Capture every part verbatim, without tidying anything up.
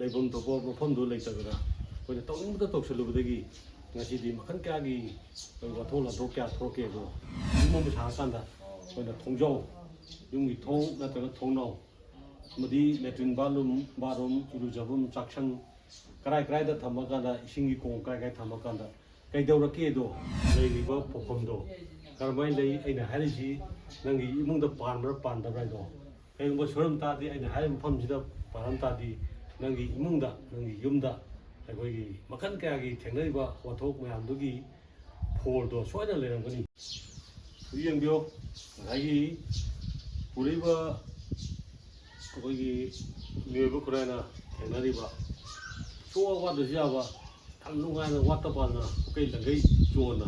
ꯂꯩꯐꯝ ꯊꯣꯛꯄ ꯃꯐꯝꯗꯨ ꯂꯩꯇꯗꯅ ꯑꯩꯈꯣꯏꯅ ꯇꯧꯅꯤꯡꯕꯗ ꯇꯧꯁꯜꯂꯨꯕꯗꯒꯤ ꯉꯁꯤꯗꯤ ꯃꯈꯜ ꯀꯌꯥꯒꯤ ꯑꯩꯈꯣꯏ ꯋꯥꯊꯣꯛ ꯂꯥꯟꯊꯣꯛ ꯀꯌꯥ ꯊꯣꯛꯂꯛꯀꯦ ꯑꯗꯣ, ꯌꯨꯝ ꯑꯃ ꯁꯥꯔꯀꯥꯟꯗ ꯑꯩꯈꯣꯏꯅ ꯊꯣꯡꯖꯥꯎ, ꯌꯨꯝꯒꯤ ꯊꯣꯡ ꯅꯠꯇ꯭ꯔꯒ ꯊꯣꯡꯅꯥꯎ, ꯑꯃꯗꯤ latrine bathroom, bathroom, ꯏꯔꯨꯖꯐꯝ, ꯆꯥꯛꯁꯪ, ꯀꯔꯥꯏ ꯀꯔꯥꯏꯗ ꯊꯝꯃꯀꯥꯟꯗ, ꯏꯁꯤꯡꯒꯤ ꯀꯣꯡ ꯀꯔꯥꯏ ꯀꯔꯥꯏ ꯊꯝꯃꯀꯥꯟꯗ ꯀꯩꯗꯧꯔꯛꯀꯦꯗꯣ, ꯂꯩꯔꯤꯕ ꯄꯣꯛꯐꯝꯗꯣ ꯀꯔꯝꯍꯥꯏꯅ ꯂꯩ, ꯑꯩꯅ ꯍꯥꯏꯔꯤꯁꯤ ꯅꯪꯒꯤ ꯏꯃꯨꯡꯗ ꯄꯥꯟꯕ꯭ꯔꯥ ꯄꯥꯟꯗꯕ꯭ꯔꯥ ꯍꯥꯏꯗꯣ, ꯀꯩꯒꯨꯝꯕ ꯁꯣꯏꯔꯝ ꯇꯥꯔꯗꯤ, ꯑꯩꯅ ꯍꯥꯏꯔꯤꯕ ꯃꯐꯝꯁꯤꯗ ꯄꯥꯜꯂꯝ ꯇꯥꯔꯗꯤ, ꯅꯪꯒꯤ ꯏꯃꯨꯡꯗ, ꯅꯪꯒꯤ ꯌꯨꯝꯗ ꯑꯩꯈꯣꯏꯒꯤ ꯃꯈꯜ ꯀꯌꯥꯒꯤ ꯊꯦꯡꯅꯔꯤꯕ ꯋꯥꯊꯣꯛ ꯃꯌꯥꯝꯗꯨꯒꯤ ꯐꯣꯜꯗꯣ ꯁꯣꯏꯗꯅ ꯂꯩꯔꯝꯒꯅꯤ꯫ ꯍꯧꯖꯤꯛ ꯌꯦꯡꯕꯤꯌꯣ, ꯉꯁꯥꯏꯒꯤ ꯄꯨꯔꯛꯏꯕ ꯑꯩꯈꯣꯏꯒꯤ ꯃꯤꯑꯣꯏꯕ ꯈꯨꯟꯅꯥꯏꯅ ꯊꯦꯡꯅꯔꯤꯕ ꯁꯨꯡꯋꯥꯠ ꯋꯥꯠꯇ꯭ꯔꯁꯨ ꯌꯥꯕ, ꯌꯥꯝ ꯅꯨꯡꯉꯥꯏꯅ ꯋꯥꯠꯇ ꯄꯥꯗꯅ ꯄꯨꯀꯩ ꯂꯪꯒꯩ ꯆꯣꯟꯅ,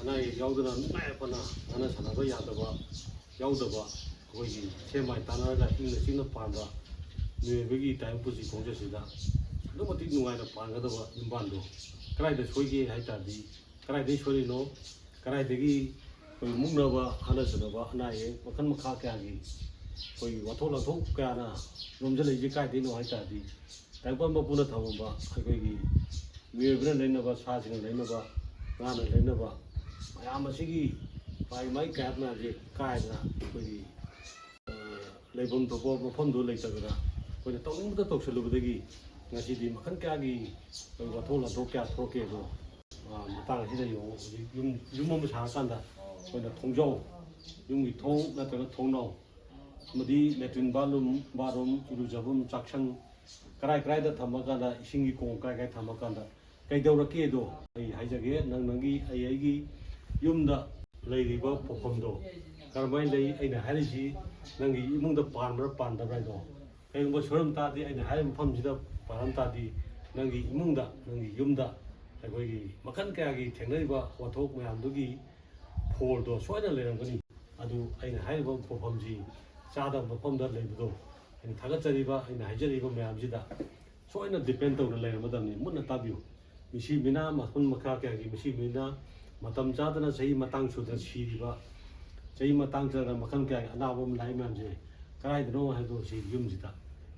ꯑꯅꯥ ꯑꯌꯦꯛ ꯌꯥꯎꯗꯅ ꯅꯨꯡꯉꯥꯏ ꯌꯥꯏꯐꯅ ꯉꯥꯡꯅ ꯁꯥꯟꯅꯕ ꯌꯥꯗꯕ, ꯌꯥꯎꯗꯕ, ꯑꯩꯈꯣꯏꯒꯤ ꯁꯦꯟ ꯃꯥꯏ ꯇꯥꯟꯅꯔꯒ ꯏꯪꯅ ꯆꯤꯛꯅ ꯄꯥꯟꯕ ꯃꯤꯑꯣꯏꯕꯒꯤ ꯇꯥꯏꯕꯪ ꯄꯨꯟꯁꯤ ꯈꯣꯡꯆꯠꯁꯤꯗ ꯑꯗꯨꯛ ꯃꯇꯤꯛ ꯅꯨꯡꯉꯥꯏꯅ ꯄꯥꯟꯒꯗꯕ ꯌꯨꯝꯕꯥꯟꯗꯣ ꯀꯗꯥꯏꯗ ꯁꯣꯏꯒꯦ ꯍꯥꯏ ꯇꯥꯔꯗꯤ, ꯀꯗꯥꯏꯗꯒꯤ ꯁꯣꯏꯔꯤꯅꯣ, ꯀꯗꯥꯏꯗꯒꯤ ꯑꯩꯈꯣꯏ ꯃꯨꯛꯅꯕ, ꯍꯥꯠꯅ ꯆꯠꯅꯕ, ꯑꯅꯥ ꯑꯌꯦꯛ ꯃꯈꯜ ꯃꯈꯥ ꯀꯌꯥꯒꯤ ꯑꯩꯈꯣꯏꯒꯤ ꯋꯥꯊꯣꯛ ꯂꯥꯟꯊꯣꯛ ꯀꯌꯥꯅ ꯌꯣꯝꯁꯤꯜꯂꯛꯏꯁꯦ ꯀꯥꯏꯗꯩꯅꯣ ꯍꯥꯏ ꯇꯥꯔꯗꯤ, ꯇꯥꯏꯕꯪ ꯄꯥꯟꯕ ꯄꯨꯟꯅ ꯊꯝꯃꯝꯕ ꯑꯩꯈꯣꯏꯒꯤ ꯃꯤꯑꯣꯏꯕꯅ ꯂꯩꯅꯕ, ꯁꯥꯁꯤꯡꯅ ꯂꯩꯅꯕ, ꯉꯥꯅ ꯂꯩꯅꯕ ꯃꯌꯥꯝ ꯑꯁꯤꯒꯤ ꯃꯥꯒꯤ ꯃꯥꯒꯤ ꯀꯌꯥꯠ ꯃꯌꯥꯝꯁꯦ ꯀꯥꯏꯗꯅ ꯑꯩꯈꯣꯏꯒꯤ, ꯑ, ꯂꯩꯐꯝ ꯊꯣꯛꯄ ꯃꯐꯝꯗꯨ ꯂꯩꯇꯗꯅ ꯑꯩꯈꯣꯏꯅ ꯇꯧꯅꯤꯡꯕꯗ ꯇꯧꯁꯜꯂꯨꯕꯗꯒꯤ ꯉꯁꯤꯗꯤ ꯃꯈꯜ ꯀꯌꯥꯒꯤ ꯑꯩꯈꯣꯏ ꯋꯥꯊꯣꯛ ꯂꯥꯟꯊꯣꯛ ꯀꯌꯥ ꯊꯣꯛꯂꯛꯀꯦ ꯑꯗꯣ, ꯑ, ꯃꯇꯥꯡ ꯑꯁꯤꯗ ꯌꯦꯡꯉꯨ꯫ ꯍꯧꯖꯤꯛ ꯌꯨꯝ, ꯌꯨꯝ ꯑꯃ ꯁꯥꯔꯀꯥꯟꯗ ꯑꯩꯈꯣꯏꯅ ꯊꯣꯡꯖꯥꯎ, ꯌꯨꯝꯒꯤ ꯊꯣꯡ ꯅꯠꯇ꯭ꯔꯒ ꯊꯣꯡꯅꯥꯎ, ꯑꯃꯗꯤ latrine bathroom, bathroom, ꯏꯔꯨꯖꯐꯝ, ꯆꯥꯛꯁꯪ ꯀꯔꯥꯏ ꯀꯔꯥꯏꯗ ꯊꯝꯃꯀꯥꯟꯗ, ꯏꯁꯤꯡꯒꯤ ꯀꯣꯡ ꯀꯔꯥꯏ ꯀꯔꯥꯏ ꯊꯝꯃꯀꯥꯟꯗ ꯀꯩꯗꯧꯔꯛꯀꯦꯗꯣ ꯑꯩ ꯍꯥꯏꯖꯒꯦ꯫ ꯅꯪ ꯅꯪꯒꯤ, ꯑꯩ ꯑꯩꯒꯤ ꯌꯨꯝꯗ ꯂꯩꯔꯤꯕ ꯄꯣꯛꯐꯝꯗꯣ ꯀꯔꯝꯍꯥꯏꯅ ꯂꯩ, ꯑꯩꯅ ꯍꯥꯏꯔꯤꯁꯤ ꯅꯪꯒꯤ ꯏꯃꯨꯡꯗ ꯄꯥꯟꯕ꯭ꯔꯥ ꯄꯥꯟꯗꯕ꯭ꯔꯥ ꯍꯥꯏꯗꯣ, ꯀꯩꯒꯨꯝꯕ ꯁꯣꯏꯔꯝ ꯇꯥꯔꯗꯤ ꯑꯩꯅ ꯍꯥꯏꯔꯤꯕ ꯃꯐꯝꯁꯤꯗ ꯄꯥꯜꯂꯝ ꯇꯥꯔꯗꯤ ꯅꯪꯒꯤ ꯏꯃꯨꯡꯗ, ꯅꯪꯒꯤ ꯌꯨꯝꯗ ꯑꯩꯈꯣꯏꯒꯤ ꯃꯈꯜ ꯀꯌꯥꯒꯤ ꯊꯦꯡꯅꯔꯤꯕ ꯋꯥꯊꯣꯛ ꯃꯌꯥꯝꯗꯨꯒꯤ ꯐꯣꯜꯗꯣ ꯁꯣꯏꯗꯅ ꯂꯩꯔꯝꯒꯅꯤ꯫ ꯑꯗꯨ ꯑꯩꯅ ꯍꯥꯏꯔꯤꯕ ꯃꯐꯝꯁꯤ ꯆꯥꯗꯕ ꯃꯐꯝꯗ ꯂꯩꯕꯗꯣ, ꯑꯩꯅ ꯊꯥꯒꯠꯆꯔꯤꯕ, ꯑꯩꯅ ꯍꯥꯏꯖꯔꯤꯕ ꯃꯌꯥꯝꯁꯤꯗ ꯁꯣꯏꯅ depend ꯇꯧꯅ ꯂꯩꯔꯝꯒꯗꯕꯅꯤ꯫ ꯃꯨꯟꯅ ꯇꯥꯕꯤꯌꯨ꯫ ꯃꯤꯁꯤ ꯃꯤꯅꯥ ꯃꯈꯜ ꯃꯈꯥ ꯀꯌꯥꯒꯤ ꯃꯤꯁꯤ ꯃꯤꯅꯥ ꯃꯇꯝ ꯆꯥꯗꯅ ꯆꯍꯤ ꯃꯇꯥꯡ ꯁꯨꯗꯅ ꯁꯤꯔꯤꯕ, ꯆꯍꯤ ꯃꯇꯥꯡ ꯆꯥꯗꯅ ꯃꯈꯜ ꯀꯌꯥꯒꯤ ꯑꯅꯥꯕ ꯑꯃ ꯂꯥꯛꯏ ꯃꯌꯥꯝꯁꯦ ꯀꯗꯥꯏꯗꯅꯣ ꯍꯥꯏꯕꯗꯣ ꯁꯤ ꯌꯨꯝꯁꯤꯗ꯫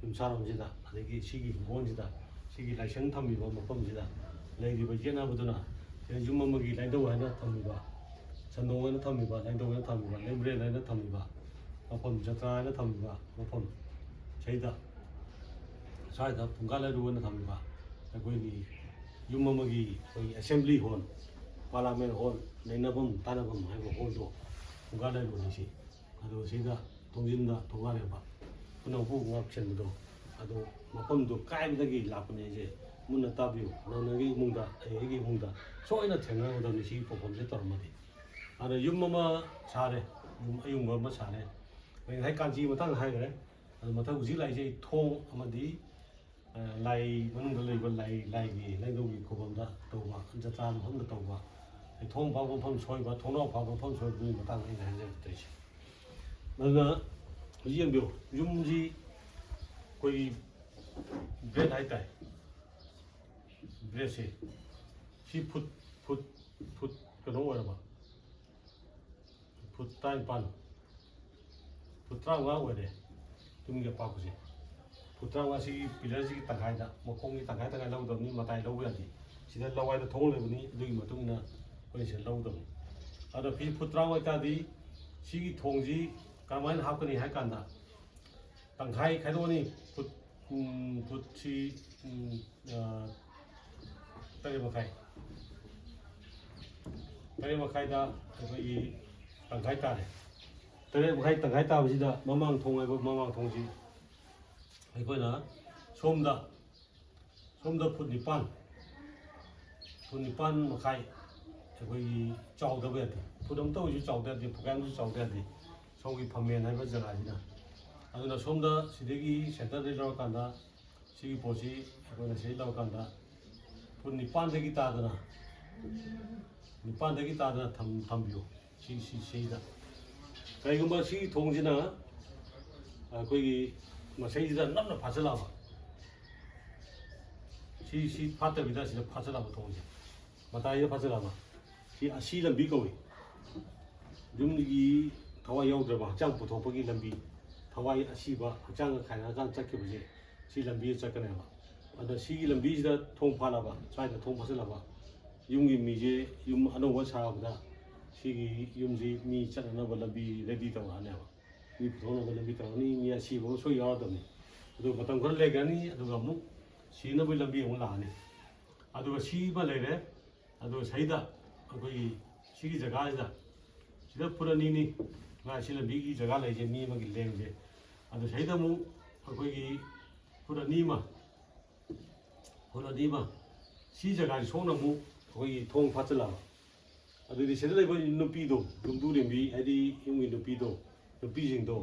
ꯌꯨꯝꯁꯥꯔꯣꯝꯁꯤꯗ, ꯑꯗꯒꯤ ꯁꯤꯒꯤ ꯍꯤꯡꯒꯣꯜꯁꯤꯗ, ꯁꯤꯒꯤ ꯂꯥꯏꯁꯪ ꯊꯝꯃꯤꯕ ꯃꯐꯝꯁꯤꯗ ꯂꯩꯔꯤꯕ ꯌꯦꯠꯅꯕꯗꯨꯅ ꯁꯤꯗ ꯌꯨꯝ ꯑꯃꯒꯤ ꯂꯥꯏꯅꯤꯡꯊꯧ ꯍꯥꯏꯅ ꯊꯝꯃꯤꯕ, ꯁꯟꯗꯣꯡ ꯍꯥꯏꯅ ꯊꯝꯃꯤꯕ, ꯂꯥꯏꯅꯤꯡꯊꯧ ꯍꯥꯏꯅ ꯊꯝꯃꯤꯕ, ꯂꯩꯃꯔꯦꯜ ꯍꯥꯏꯅ ꯊꯝꯃꯤꯕ ꯃꯐꯝ, ꯖꯇ꯭ꯔꯥ ꯍꯥꯏꯅ ꯊꯝꯃꯤꯕ ꯃꯐꯝ, ꯁꯤꯗ ꯁ꯭ꯋꯥꯏꯗ ꯐꯨꯡꯒꯥ ꯂꯥꯏꯔꯨ ꯍꯥꯏꯅ ꯊꯝꯃꯤꯕ ꯑꯩꯈꯣꯏꯒꯤ ꯌꯨꯝ ꯑꯃꯒꯤ ꯑꯩꯈꯣꯏꯒꯤ assembly hall, parliament hall, ꯅꯩꯅꯐꯝ ꯇꯥꯟꯅꯐꯝ ꯍꯥꯏꯕ hallꯗꯣ ꯐꯨꯡꯒꯥ ꯂꯥꯏꯔꯨꯅꯤ ꯁꯤ꯫ ꯑꯗꯣ ꯁꯤꯗ ꯊꯣꯡꯖꯤꯟꯗ ꯊꯣꯡꯒꯥꯜꯂꯦꯕ ꯈꯨꯅꯧ ꯄꯨ ꯉꯥꯛ ꯁꯦꯟꯕꯗꯣ꯫ ꯑꯗꯣ ꯃꯐꯝꯗꯣ ꯀꯥꯏꯕꯗꯒꯤ ꯂꯥꯛꯄꯅꯦ ꯑꯩꯁꯦ꯫ ꯃꯨꯟꯅ ꯇꯥꯕꯤꯌꯨ, ꯅꯪ ꯅꯪꯒꯤ ꯏꯃꯨꯡꯗ, ꯑꯩ ꯑꯩꯒꯤ ꯏꯃꯨꯡꯗ ꯁꯣꯏꯅ ꯊꯦꯡꯅꯒꯗꯕꯅꯤ ꯁꯤꯒꯤ ꯄꯣꯠꯐꯝꯁꯦ ꯇꯧꯔꯝꯃꯗꯤ꯫ ꯑꯗ ꯌꯨꯝ ꯑꯃ ꯁꯥꯔꯦ, ꯌꯨꯝ ꯑꯌꯨꯡꯕ ꯑꯃ ꯁꯥꯔꯦ꯫ ꯑꯩ ꯉꯁꯥꯏ ꯀꯥꯟꯆꯤ ꯃꯇꯥꯡꯗ ꯍꯥꯏꯈ꯭ꯔꯦ꯫ ꯑꯗꯨ ꯃꯊꯪ ꯍꯧꯖꯤꯛ ꯂꯥꯛꯏꯁꯦ ꯑꯩ ꯊꯣꯡ ꯑꯃꯗꯤ, ꯑ, ꯂꯥꯏ ꯃꯅꯨꯡꯗ ꯂꯩꯕ ꯂꯥꯏ, ꯂꯥꯏꯒꯤ ꯂꯥꯏꯅꯤꯡꯊꯧꯒꯤ ꯈꯨꯕꯝꯗ ꯇꯧꯕ, ꯖꯇ꯭ꯔꯥ ꯃꯐꯝꯗ ꯇꯧꯕ, ꯑꯗꯩ ꯊꯣꯡ ꯐꯥꯎꯕ ꯃꯐꯝ ꯁꯣꯏꯕ, ꯊꯣꯡꯅꯥꯎ ꯐꯥꯎꯕ ꯃꯐꯝ ꯁꯣꯏꯕꯗꯨꯒꯤ ꯃꯇꯥꯡꯗ ꯑꯩꯅ ꯍꯥꯏꯖꯔꯛꯇꯣꯏꯁꯦ꯫ ꯑꯗꯨꯅ ꯍꯧꯖꯤꯛ ꯌꯦꯡꯕꯤꯌꯨ, ꯌꯨꯝꯁꯤ ꯑꯩꯈꯣꯏꯒꯤ ꯕ꯭ꯔꯦꯠ ꯍꯥꯏꯇꯥꯔꯦ, ꯕ꯭ꯔꯦꯠꯁꯦ ꯁꯤ ꯐꯨꯠ, ꯐꯨꯠ, ꯐꯨꯠ ꯀꯩꯅꯣ ꯑꯣꯏꯔꯕ, ꯐꯨꯠ ꯇꯔꯥꯅꯤꯄꯥꯟ, ꯐꯨꯠ ꯇꯔꯥꯃꯉꯥ ꯑꯣꯏꯔꯦ ꯌꯨꯝꯒꯤ ꯑꯄꯥꯛꯄꯁꯦ꯫ ꯐꯨꯠ ꯇꯔꯥꯃꯉꯥꯁꯤꯒꯤ ꯄꯤꯂꯔꯁꯤꯒꯤ ꯇꯪꯈꯥꯏꯗ, ꯃꯈꯣꯡꯒꯤ ꯇꯪꯈꯥꯏ ꯇꯪꯈꯥꯏ ꯂꯧꯒꯗꯕꯅꯤ, ꯃꯇꯥꯏ ꯂꯧꯕ ꯌꯥꯗꯦ꯫ ꯁꯤꯗ ꯂꯋꯥꯏꯗ ꯊꯣꯡ ꯂꯩꯕꯅꯤ, ꯑꯗꯨꯒꯤ ꯃꯇꯨꯡ ꯏꯟꯅ ꯑꯩꯈꯣꯏꯅ ꯁꯤꯗ ꯂꯧꯒꯗꯕꯅꯤ꯫ ꯑꯗꯣ ꯐꯤ ꯐꯨꯠ ꯇꯔꯥꯃꯉꯥ ꯑꯣꯏꯇꯥꯔꯗꯤ ꯁꯤꯒꯤ ꯊꯣꯡꯁꯤ ꯀꯔꯝꯍꯥꯏꯅ ꯍꯥꯞꯀꯅꯤ ꯍꯥꯏ ꯀꯥꯟꯗ, ꯇꯪꯈꯥꯏ ꯈꯥꯏꯗꯣꯛꯑꯅꯤ꯫ ꯐꯨꯠ, ꯎꯝ, ꯐꯨꯠꯁꯤ, ꯎꯝ, ꯑ, ꯇꯔꯦꯠ ꯃꯈꯥꯏ, ꯇꯔꯦꯠ ꯃꯈꯥꯏꯗ ꯑꯩꯈꯣꯏꯒꯤ ꯇꯪꯈꯥꯏ ꯇꯥꯔꯦ꯫ ꯇꯔꯦꯠ ꯃꯈꯥꯏ ꯇꯪꯈꯥꯏ ꯇꯥꯕꯁꯤꯗ ꯃꯃꯥꯡ ꯊꯣꯡ ꯍꯥꯏꯕ ꯃꯃꯥꯡ ꯊꯣꯡꯁꯤ ꯑꯩꯈꯣꯏꯅ ꯁꯣꯝꯗ, ꯁꯣꯝꯗ ꯐꯨꯠ ꯅꯤꯄꯥꯟ, ꯐꯨꯠ ꯅꯤꯄꯥꯟ ꯃꯈꯥꯏ ꯑꯩꯈꯣꯏꯒꯤ ꯆꯥꯎꯗꯕ ꯌꯥꯗꯦ꯫ ꯐꯨꯠ ꯑꯃꯇ ꯑꯣꯏꯁꯨ ꯆꯥꯎꯗ ꯌꯥꯗꯦ, ꯐꯨꯠ ꯀꯥꯏꯃꯁꯨ ꯆꯥꯎꯗ ꯌꯥꯗꯦ, ꯁꯣꯝꯒꯤ ꯐꯝꯃꯦꯟ ꯍꯥꯏꯕ ꯖꯒꯥꯁꯤꯅ꯫ ꯑꯗꯨꯅ ꯁꯣꯝꯗ ꯁꯤꯗꯒꯤ ꯁꯦꯟꯇꯔꯗꯒꯤ ꯂꯧꯔꯀꯥꯟꯗ ꯁꯤꯒꯤ ꯄꯣꯠꯁꯤ ꯑꯩꯈꯣꯏꯅ ꯁꯤꯗꯒꯤ ꯂꯧꯔꯀꯥꯟꯗ ꯐꯨꯠ ꯅꯤꯄꯥꯟꯗꯒꯤ ꯇꯥꯗꯅ, ꯅꯤꯄꯥꯟꯗꯒꯤ ꯇꯥꯗꯅ ꯊꯝ-, ꯊꯝꯕꯤꯌꯨ꯫ ꯁꯤ, ꯁꯤ, ꯁꯤꯗ꯫ ꯀꯔꯤꯒꯨꯝꯕ ꯁꯤꯒꯤ ꯊꯣꯡꯁꯤꯅ ꯑꯩꯈꯣꯏꯒꯤ ꯃꯁꯩꯁꯤꯗ ꯅꯞꯅ ꯐꯥꯖꯤꯜꯂꯛꯑꯕ, ꯁꯤ, ꯁꯤ ꯐꯥꯠꯇꯕꯤꯗ ꯁꯤꯗ ꯐꯥꯖꯤꯜꯂꯛꯑꯕ ꯊꯣꯡꯁꯦ, ꯃꯇꯥꯏꯗ ꯐꯥꯖꯤꯜꯂꯛꯑꯕ, ꯁꯤ ꯑꯁꯤ ꯂꯝꯕꯤ ꯀꯧꯏ꯫ ꯌꯨꯝꯒꯤ ꯊꯋꯥꯏ ꯌꯥꯎꯗ꯭ꯔꯕ ꯍꯛꯆꯥꯡ ꯄꯨꯊꯣꯛꯄꯒꯤ ꯂꯝꯕꯤ, ꯊꯋꯥꯏ ꯑꯁꯤꯕ ꯍꯛꯆꯥꯡꯒ ꯈꯥꯏꯅꯔꯀꯥꯟꯗ ꯆꯠꯈꯤꯕꯁꯦ ꯁꯤ ꯂꯝꯕꯤꯗ ꯆꯠꯀꯅꯦꯕ꯫ ꯑꯗ ꯁꯤꯒꯤ ꯂꯝꯕꯤꯁꯤꯗ ꯊꯣꯡ ꯐꯥꯜꯂꯕ, ꯁ꯭ꯋꯥꯏꯗ ꯊꯣꯡ ꯐꯥꯖꯤꯜꯂꯕ, ꯌꯨꯝꯒꯤ ꯃꯤꯁꯦ ꯌꯨꯝ ꯑꯅꯧꯕ ꯁꯥꯕꯗ ꯁꯤꯒꯤ ꯌꯨꯝꯁꯤ ꯃꯤ ꯆꯠꯅꯅꯕ ꯂꯝꯕꯤ ꯔꯦꯗꯤ ꯇꯧꯔꯛꯑꯅꯦꯕ꯫ ꯃꯤ ꯄꯨꯊꯣꯛꯅꯕ ꯂꯝꯕꯤ ꯇꯧꯔꯛꯑꯅꯤ, ꯃꯤ ꯑꯁꯤꯕ ꯑꯃ ꯁꯣꯏ ꯌꯥꯎꯔꯗꯕꯅꯤ꯫ ꯑꯗꯨꯒ ꯃꯇꯝ ꯈꯔ ꯂꯩꯈ꯭ꯔꯅꯤ, ꯑꯗꯨꯒ ꯑꯃꯨꯛ ꯁꯤꯅꯕꯒꯤ ꯂꯝꯕꯤ ꯑꯃꯨꯛ ꯂꯥꯛꯑꯅꯤ꯫ ꯑꯗꯨꯒ ꯁꯤꯃ ꯂꯩꯔꯦ꯫ ꯑꯗꯨꯒ ꯁꯤꯗ ꯑꯩꯈꯣꯏꯒꯤ ꯁꯤꯒꯤ ꯖꯒꯥꯁꯤꯗ ꯁꯤꯗ ꯐꯨꯠ ꯑꯅꯤꯅꯤ ꯃꯥ ꯁꯤ ꯂꯝꯕꯤꯒꯤ ꯖꯒꯥ ꯂꯩꯁꯦ, ꯃꯤ ꯑꯃꯒꯤ ꯂꯦꯡꯁꯦ꯫ ꯑꯗꯨ ꯁꯤꯗ ꯑꯃꯨꯛ ꯑꯩꯈꯣꯏꯒꯤ ꯐꯨꯠ ꯑꯅꯤ ꯑꯃ, ꯐꯨꯠ ꯑꯅꯤ ꯑꯃ ꯁꯤ ꯖꯒꯥꯁꯤ ꯁꯣꯛꯅ ꯑꯃꯨꯛ ꯑꯩꯈꯣꯏꯒꯤ ꯊꯣꯡ ꯐꯥꯠꯆꯜꯂꯕ꯫ ꯑꯗꯨꯗꯤ ꯁꯤꯗ ꯂꯩꯕ ꯅꯨꯄꯤꯗꯣ, ꯌꯨꯝꯕꯨꯔꯦꯝꯕꯤ ꯍꯥꯏꯗꯤ ꯌꯨꯝꯒꯤ ꯅꯨꯄꯤꯗꯣ, ꯅꯨꯄꯤꯁꯤꯡꯗꯣ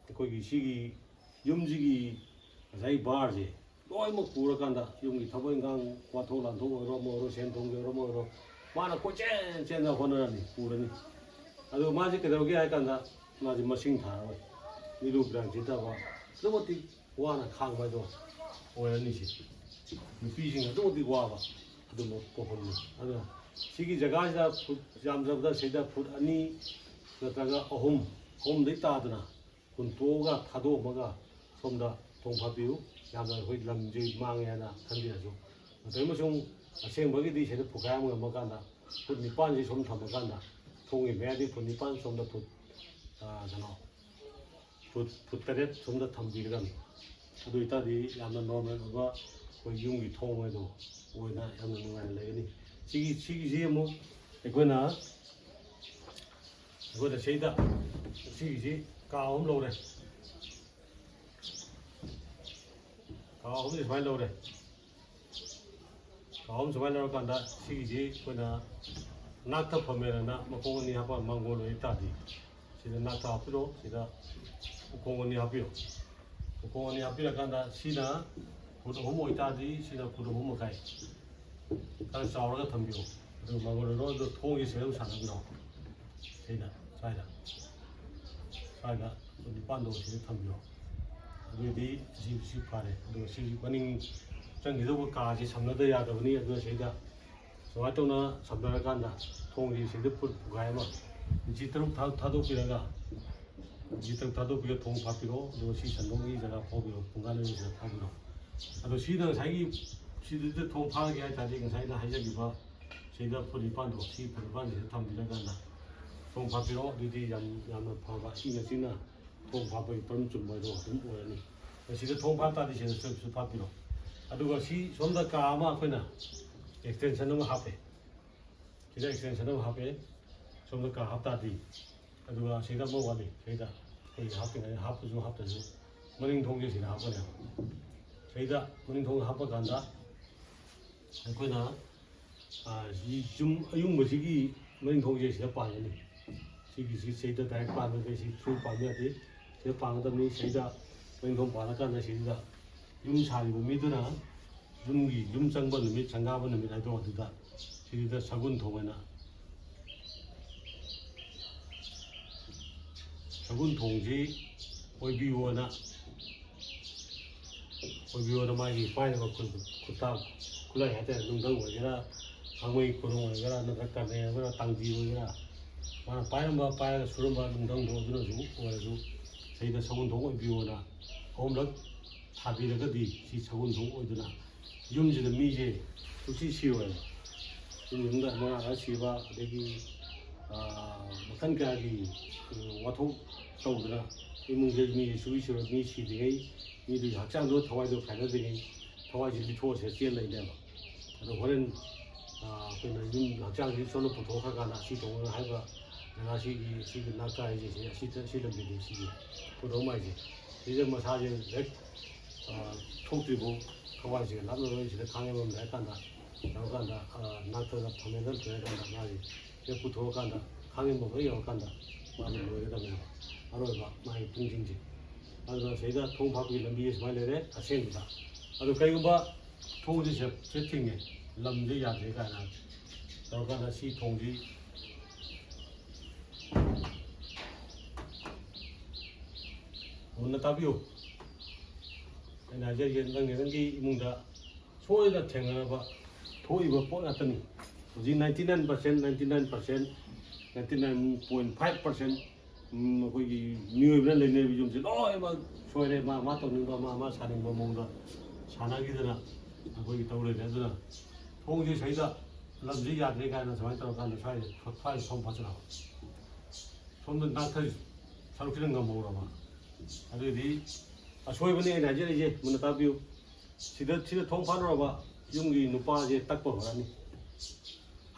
ꯑꯩꯈꯣꯏꯒꯤ ꯁꯤꯒꯤ ꯌꯨꯝꯁꯤꯒꯤ ꯉꯁꯥꯏ ꯕꯥꯔꯁꯦ ꯂꯣꯏꯅꯃꯛ ꯄꯨꯔꯀꯥꯟꯗ ꯌꯨꯝꯒꯤ ꯊꯕꯛ ꯏꯪꯈꯥꯡ ꯋꯥꯊꯣꯛ ꯂꯥꯟꯊꯣꯛ ꯑꯣꯏꯔꯣ, ꯑꯃ ꯑꯣꯏꯔꯣ, ꯁꯦꯟ ꯊꯨꯝꯒꯤ ꯑꯣꯏꯔꯣ, ꯑꯃ ꯑꯣꯏꯔꯣ, ꯃꯥꯅ ꯀꯣꯏꯆꯦꯟ ꯆꯦꯟꯅ ꯍꯣꯠꯅꯔꯅꯤ, ꯄꯨꯔꯅꯤ꯫ ꯑꯗꯨꯒ ꯃꯥꯁꯦ ꯀꯩꯗꯧꯒꯦ ꯍꯥꯏ ꯀꯥꯟꯗ ꯃꯥꯁꯦ ꯃꯁꯤꯡ ꯊꯥꯔꯔꯣꯏ꯫ ꯃꯤꯂꯨ ꯄꯤꯔꯥꯡ ꯆꯤꯠꯇꯕ, ꯑꯗꯨꯛ ꯃꯇꯤꯛ ꯋꯥꯅ ꯈꯥꯡꯕ ꯍꯥꯏꯗꯣ ꯑꯣꯏꯔꯅꯤ꯫ ꯁꯤ ꯅꯨꯄꯤꯁꯤꯡ ꯑꯗꯨꯛ ꯃꯇꯤꯛ ꯋꯥꯕ ꯑꯗꯨꯝꯕ ꯄꯣꯛꯐꯝꯅꯤ꯫ ꯑꯗꯨꯅ ꯁꯤꯒꯤ ꯖꯒꯥꯁꯤꯗ ꯐꯨꯠ ꯌꯥꯝꯗ꯭ꯔꯕꯗ ꯁꯤꯗ ꯐꯨꯠ ꯑꯅꯤ ꯅꯠꯇ꯭ꯔꯒ ꯑꯍꯨꯝ, ꯑꯍꯨꯝꯗꯩ ꯇꯥꯗꯅ ꯍꯨꯟꯇꯣꯛꯑꯒ ꯊꯥꯗꯣꯛꯑꯝꯃꯒ ꯁꯣꯝꯗ ꯊꯣꯡ ꯐꯥꯠꯄꯤꯌꯨ꯫ ꯌꯥꯝꯅ ꯑꯩꯈꯣꯏ ꯂꯝꯁꯦ ꯃꯥꯡꯉꯦ ꯍꯥꯏꯅ ꯈꯟꯕꯤꯔꯁꯨ꯫ ꯑꯗꯨꯗꯩ ꯑꯃꯁꯨꯡ ꯑꯁꯦꯡꯕꯒꯤꯗꯤ ꯁꯤꯗ ꯐꯨꯠꯈꯥꯏ ꯑꯃ ꯉꯝꯃꯀꯥꯟꯗ ꯐꯨꯠ ꯅꯤꯄꯥꯟꯁꯤ ꯁꯨꯝ ꯊꯝꯃꯀꯥꯟꯗ ꯊꯣꯡꯒꯤ ꯃꯌꯥꯏꯗꯤ ꯐꯨꯠ ꯅꯤꯄꯥꯟ, ꯁꯣꯝꯗ ꯐꯨꯠ, ꯑ, ꯀꯩꯅꯣ, ꯐꯨꯠ, ꯐꯨꯠ ꯇꯔꯦꯠ ꯁꯣꯝꯗ ꯊꯝꯕꯤꯒꯗꯕꯅꯤ꯫ ꯑꯗꯨ ꯑꯣꯏꯇꯥꯔꯗꯤ ꯌꯥꯝꯅ ꯅꯣꯔꯃꯦꯜ ꯑꯣꯏꯕ ꯑꯩꯈꯣꯏ ꯌꯨꯝꯒꯤ ꯊꯣꯡ ꯍꯥꯏꯗꯣ ꯑꯣꯏꯅ ꯌꯥꯝꯅ ꯅꯨꯡꯉꯥꯏꯅ ꯂꯩꯒꯅꯤ꯫ ꯁꯤꯒꯤ, ꯁꯤꯒꯤꯁꯤ ꯑꯃꯨꯛ ꯑꯩꯈꯣꯏꯅ, ꯑꯩꯈꯣꯏꯅ ꯁꯤꯗ, ꯁꯤꯒꯤꯁꯤ ꯀꯥ ꯑꯍꯨꯝ ꯂꯧꯔꯦ꯫ ꯀꯥ ꯑꯍꯨꯝꯁꯦ ꯁꯨꯃꯥꯏꯅ ꯂꯧꯔꯦ꯫ ꯀꯥ ꯑꯍꯨꯝ ꯁꯨꯃꯥꯏꯅ ꯂꯧꯔꯀꯥꯟꯗ ꯁꯤꯒꯤꯁꯤ ꯑꯩꯈꯣꯏꯅ ꯅꯥꯛꯊ ꯐꯝꯃꯦꯅ ꯃꯈꯣꯡ ꯑꯅꯤ ꯍꯥꯞꯄ ꯃꯥꯡꯒꯣꯜ ꯑꯣꯏ ꯇꯥꯔꯗꯤ ꯁꯤꯗ ꯅꯥꯛꯊ ꯍꯥꯞꯄꯤꯔꯣ꯫ ꯁꯤꯗ ꯎꯈꯣꯡ ꯑꯅꯤ ꯍꯥꯞꯄꯤꯔꯣ꯫ ꯎꯈꯣꯡ ꯑꯅꯤ ꯍꯥꯞꯄꯤꯔꯀꯥꯟꯗ ꯁꯤꯅ ꯐꯨꯠ ꯑꯍꯨꯝ ꯑꯣꯏꯇꯥꯔꯗꯤ ꯁꯤꯅ ꯐꯨꯠ ꯑꯍꯨꯝ ꯃꯈꯥꯏ ꯈꯔ ꯆꯥꯎꯔꯒ ꯊꯝꯕꯤꯔꯣ꯫ ꯑꯗꯨꯒ ꯃꯥꯡꯒꯣꯜ ꯑꯣꯏꯔꯣ, ꯑꯗꯣ ꯊꯣꯡꯒꯤ ꯁꯦꯝ ꯁꯥꯟꯅꯕꯤꯔꯣ꯫ ꯁꯤꯗ, ꯁ꯭ꯋꯥꯏꯗ, ꯁ꯭ꯋꯥꯏꯗ ꯅꯤꯄꯥꯟꯗꯣ ꯁꯤꯗ ꯊꯝꯕꯤꯔꯣ꯫ ꯑꯗꯨꯑꯣꯏꯗꯤ ꯁꯤ, ꯁꯤ ꯐꯔꯦ꯫ ꯑꯗꯨꯒ ꯁꯤꯒꯤ ꯃꯅꯤꯡ ꯆꯪꯈꯤꯗꯧꯕ ꯀꯥꯁꯤ ꯁꯝꯅꯗ ꯌꯥꯗꯕꯅꯤ꯫ ꯑꯗꯨꯅ ꯁꯤꯗ ꯁꯨꯃꯥꯏꯅ ꯇꯧꯅ ꯁꯝꯅꯔꯀꯥꯟꯗ ꯊꯣꯡꯁꯤ ꯁꯤꯗ ꯐꯨꯠ ꯄꯨꯈꯥꯏ ꯑꯃ, ꯏꯟꯆꯤ ꯇꯔꯨꯛ ꯊꯥ-, ꯊꯥꯗꯣꯛꯄꯤꯔꯒ ꯍꯧꯖꯤꯛꯇꯪ ꯊꯥꯗꯣꯛꯄꯤꯔꯣ, ꯊꯣꯡ ꯐꯥꯠꯄꯤꯔꯣ, ꯑꯗꯨꯒ ꯁꯤ ꯁꯟꯗꯣꯡꯒꯤ ꯖꯒꯥ ꯐꯥꯎꯕꯤꯔꯣ, ꯄꯨꯡꯀꯥ ꯂꯩꯕꯁꯤꯗ ꯐꯥꯎꯕꯤꯔꯣ꯫ ꯑꯗꯣ ꯁꯤꯗ ꯉꯁꯥꯏꯒꯤ, ꯁꯤꯗ ꯊꯣꯡ ꯐꯥꯔꯒꯦ ꯍꯥꯏ ꯇꯥꯔꯗꯤ, ꯉꯁꯥꯏꯅ ꯍꯥꯏꯖꯈꯤꯕ ꯁꯤꯗ ꯐꯨꯠ ꯅꯤꯄꯥꯟꯗꯣ, ꯁꯤ ꯐꯨꯠ ꯅꯤꯄꯥꯟꯁꯤꯗ ꯊꯝꯕꯤꯔꯀꯥꯟꯗ ꯊꯣꯡ ꯐꯥꯠꯄꯤꯔꯣ꯫ ꯑꯗꯨꯗꯤ ꯌꯥꯝ, ꯌꯥꯝꯅ ꯐꯕ, ꯁꯤꯅ, ꯁꯤꯅ ꯊꯣꯡ ꯐꯥꯠꯄꯒꯤ ꯄꯔꯝ ꯆꯨꯝꯕ ꯍꯥꯏꯗꯣ ꯑꯗꯨꯝ ꯑꯣꯏꯔꯅꯤ꯫ ꯑꯗꯣ ꯁꯤꯗ ꯊꯣꯡ ꯐꯥꯠ ꯇꯥꯔꯗꯤ ꯁꯤꯗ ꯁ꯭ꯇꯦꯞꯁꯨ ꯐꯥꯠꯄꯤꯔꯣ꯫ ꯑꯗꯨꯒ ꯁꯤ ꯁꯣꯝꯗ ꯀꯥ ꯑꯃ ꯑꯩꯈꯣꯏꯅ ꯑꯦꯛꯁꯇꯦꯟꯁꯟ ꯑꯃ ꯍꯥꯞꯄꯦ꯫ ꯁꯤꯗ ꯑꯦꯛꯁꯇꯦꯟꯁꯟ ꯑꯃ ꯍꯥꯞꯄꯦ꯫ ꯁꯣꯝꯗ ꯀꯥ ꯍꯥꯞ ꯇꯥꯔꯗꯤ, ꯑꯗꯨꯒ ꯁꯤꯗ ꯑꯃ ꯋꯥꯠꯂꯤ꯫ ꯁꯤꯗ ꯑꯩ ꯍꯥꯞꯄꯤꯉꯩ, ꯍꯥꯞꯄꯁꯨ ꯍꯥꯞꯇ꯭ꯔꯁꯨ ꯃꯅꯤꯡ ꯊꯣꯡꯁꯦ ꯁꯤꯗ ꯍꯥꯞꯀꯅꯦꯕ꯫ ꯁꯤꯗ ꯃꯅꯤꯡ ꯊꯣꯡ ꯍꯥꯞꯄ ꯀꯥꯟꯗ ꯑꯩꯈꯣꯏꯅ, ꯑꯥ, ꯁꯤ ꯌꯨꯝ ꯑꯌꯨꯡꯕꯁꯤꯒꯤ ꯃꯅꯤꯡ ꯊꯣꯡꯁꯦ ꯁꯤꯗ ꯄꯥꯟꯒꯅꯤ꯫ ꯁꯤꯒꯤꯁꯤ ꯁꯤꯗ ꯗꯥꯏꯔꯦꯛ ꯄꯥꯟꯕ ꯌꯥꯗꯦ, ꯁꯤ ꯊ꯭ꯔꯨ ꯄꯥꯟꯕ ꯌꯥꯗꯦ꯫ ꯁꯤꯗ ꯄꯥꯟꯒꯗꯕꯅꯤ꯫ ꯁꯤꯗ ꯃꯅꯤꯡ ꯊꯣꯡ ꯄꯥꯜꯂꯀꯥꯟꯗ ꯁꯤꯗ ꯌꯨꯝ ꯁꯥꯔꯤꯕ ꯃꯤꯗꯨꯅ ꯌꯨꯝꯒꯤ, ꯌꯨꯝ ꯆꯪꯕ ꯅꯨꯃꯤꯠ, ꯁꯪꯒꯥꯕ ꯅꯨꯃꯤꯠ ꯍꯥꯏꯗꯣ ꯑꯗꯨꯗ, ꯁꯤꯗ ꯁꯒꯨꯟ ꯊꯣꯡ ꯍꯥꯏꯅ, ꯁꯒꯨꯟ ꯊꯣꯡꯁꯤ ꯑꯣꯏꯕꯤꯌꯣꯅ, ꯑꯣꯏꯕꯤꯌꯣꯅ ꯃꯥꯒꯤ ꯄꯥꯏꯅꯕ ꯈꯨꯠ-, ꯈꯨꯠꯇꯥ-, ꯈꯨꯠꯂꯥꯏ ꯍꯥꯏꯇꯥꯔꯦ, ꯅꯨꯡꯙꯪ ꯑꯣꯏꯒꯦꯔꯥ, ꯈꯥꯡꯃꯩ ꯈꯨꯔꯨꯡ ꯑꯣꯏꯒꯦꯔꯥ, ꯅꯠꯇ꯭ꯔꯒ ꯀꯔꯅꯦ ꯑꯣꯏꯒꯦꯔꯥ, ꯇꯥꯡꯖꯤ ꯑꯣꯏꯒꯦꯔꯥ, ꯃꯥꯅ ꯄꯥꯏꯔꯝꯕ, ꯄꯥꯏꯔꯒ ꯁꯨꯔꯝꯕ ꯅꯨꯡꯙꯪꯗꯣ ꯑꯗꯨꯅꯁꯨ ꯑꯣꯏꯔꯁꯨ, ꯁꯤꯗ ꯁꯒꯨꯟ ꯊꯣꯡ ꯑꯣꯏꯕꯤꯌꯣꯅ ꯑꯍꯨꯝꯂꯛ ꯊꯥꯕꯤꯔꯒꯗꯤ ꯁꯤ ꯁꯒꯨꯟ ꯊꯣꯡ ꯑꯣꯏꯗꯨꯅ ꯌꯨꯝꯁꯤꯗ ꯃꯤꯁꯦ ꯁꯨꯡꯁꯤ ꯁꯤꯔꯣꯏꯕ꯫ ꯌꯨꯝ ꯌꯨꯝꯗ ꯑꯃ ꯑꯃ ꯁꯤꯕ, ꯑꯗꯒꯤ, ꯑꯥ, ꯃꯈꯜ ꯀꯌꯥꯒꯤ, ꯑꯥ, ꯋꯥꯊꯣꯛ ꯇꯧꯗꯅ ꯏꯃꯨꯡꯁꯤꯗ ꯃꯤꯁꯦ ꯁꯨꯡꯁꯤ ꯁꯤꯔꯣꯏ꯫ ꯃꯤ ꯁꯤꯗ꯭ꯔꯤꯉꯩ, ꯃꯤꯗꯨꯒꯤ ꯍꯛꯆꯥꯡꯗꯣ ꯊꯋꯥꯏꯗꯣ ꯀꯥꯏꯅꯗ꯭ꯔꯤꯉꯩ ꯊꯋꯥꯏꯁꯦ ꯂꯤꯊꯣꯛꯑꯁꯦ ꯆꯦꯟ ꯂꯩꯅꯦꯕ꯫ ꯑꯗꯣ ꯍꯣꯔꯦꯟ, ꯑꯥ, ꯑꯩꯈꯣꯏꯅ ꯌꯨꯝ ꯍꯛꯆꯥꯡꯁꯤ ꯁꯣꯝꯗ ꯄꯨꯊꯣꯛꯈ꯭ꯔꯀꯥꯟꯗ ꯑꯁꯤ ꯇꯧꯔꯒ ꯍꯥꯏꯕ ꯖꯒꯥꯁꯤꯒꯤ, ꯁꯤꯒꯤ ꯅꯥꯛꯇ ꯍꯥꯏꯁꯦ, ꯁꯤ, ꯑꯁꯤ, ꯑꯁꯤ ꯂꯝꯕꯤꯅꯤ ꯁꯤꯒꯤ ꯄꯨꯊꯣꯛꯑꯝ ꯍꯥꯏꯁꯦ꯫ ꯁꯤꯗ ꯃꯁꯥꯁꯦ ꯍꯦꯛ, ꯑꯥ, ꯊꯣꯛꯇ꯭ꯔꯤꯐꯥꯎ ꯊꯋꯥꯏꯁꯤꯒ ꯂꯥꯞꯅꯔꯣꯏ꯫ ꯁꯤꯗ ꯈꯥꯡꯉꯦꯟꯕꯝ ꯂꯩꯔꯀꯥꯟꯗ, ꯌꯧꯔꯀꯥꯟꯗ, ꯑꯥ, ꯅꯥꯛꯇ ꯐꯝꯃꯦꯟꯗ ꯂꯩꯔꯀꯥꯟꯗ ꯃꯥꯒꯤ ꯍꯦꯛ ꯄꯨꯊꯣꯛꯑꯀꯥꯟꯗ ꯈꯥꯡꯉꯦꯟꯕꯝ ꯍꯦꯛ ꯌꯧꯔꯀꯥꯟꯗ ꯃꯥꯅ ꯂꯣꯏꯒꯗꯕꯅꯦꯕ꯫ ꯑꯔꯣꯏꯕ ꯃꯥꯒꯤ ꯄꯨꯡꯁꯤꯡꯁꯦ꯫ ꯑꯗꯨꯅ ꯁꯤꯗ ꯊꯣꯡ ꯐꯥꯛꯄꯒꯤ ꯂꯝꯕꯤ ꯁꯨꯃꯥꯏꯅ ꯂꯩꯔꯦ ꯑꯁꯦꯡꯕꯗ꯫ ꯑꯗꯣ ꯀꯩꯒꯨꯝꯕ ꯊꯣꯡꯁꯦ ꯁꯦ-, ꯁꯦ ꯊꯤꯡꯉꯦ, ꯂꯝꯁꯦ ꯌꯥꯗ꯭ꯔꯦ ꯀꯥꯏꯅ ꯇꯧꯔꯀꯥꯟꯗ ꯁꯤ ꯊꯣꯡꯁꯤ ꯃꯨꯟꯅ ꯇꯥꯕꯤꯌꯨ꯫ ꯑꯩꯅ ꯍꯥꯏꯖꯔꯤꯁꯦ, ꯅꯪꯒꯤ, ꯅꯪꯒꯤ ꯏꯃꯨꯡꯗ ꯁꯣꯏꯗꯅ ꯊꯦꯡꯅꯔꯕ ꯊꯣꯛꯏꯕ ꯄꯣꯠ ꯉꯥꯛꯇꯅꯤ꯫ ꯍꯧꯖꯤꯛ ninety nine percent, ninety nine percent, ninety nine point five percent ꯎꯝ, ꯑꯩꯈꯣꯏꯒꯤ ꯃꯤꯑꯣꯏꯕꯅ ꯂꯩꯅꯔꯤꯕ ꯌꯨꯝꯁꯦ ꯂꯣꯏꯅꯃꯛ ꯁꯣꯏꯔꯦ꯫ ꯃꯥ ꯃꯥ ꯇꯧꯅꯤꯡꯕ, ꯃꯥ ꯃꯥ ꯁꯥꯅꯤꯡꯕ ꯃꯑꯣꯡꯗ ꯁꯥꯟꯅꯈꯤꯗꯅ ꯑꯩꯈꯣꯏꯒꯤ ꯇꯧ ꯂꯩꯔꯦ꯫ ꯑꯗꯨꯅ ꯊꯣꯡꯁꯦ ꯁꯩꯗ ꯂꯝꯁꯤ ꯌꯥꯗ꯭ꯔꯦ ꯀꯥꯏꯅ ꯁꯨꯃꯥꯏꯅ ꯇꯧꯔꯀꯥꯟꯗ ꯁ꯭ꯋꯥꯏꯗ ꯁ꯭ꯋꯥꯏꯗ ꯊꯣꯡ ꯐꯥꯁꯤꯜꯂꯛꯑꯕ꯫ ꯁꯣꯝꯗ ꯅꯥꯊꯩ ꯁꯔꯨꯛꯁꯤꯅ ꯉꯝꯍꯧꯔꯕ꯫ ꯑꯗꯨꯗꯤ ꯑꯁꯣꯏꯕꯅꯤ ꯑꯩꯅ ꯍꯥꯏꯖꯔꯤꯁꯦ, ꯃꯨꯟꯅ ꯇꯥꯕꯤꯌꯨ꯫ ꯁꯤꯗ ꯁꯤꯗ ꯊꯣꯡ ꯐꯥꯜꯂꯨꯔꯕ ꯌꯨꯝꯒꯤ ꯅꯨꯄꯥꯁꯦ ꯇꯛꯄ ꯍꯧꯔꯛꯑꯅꯤ꯫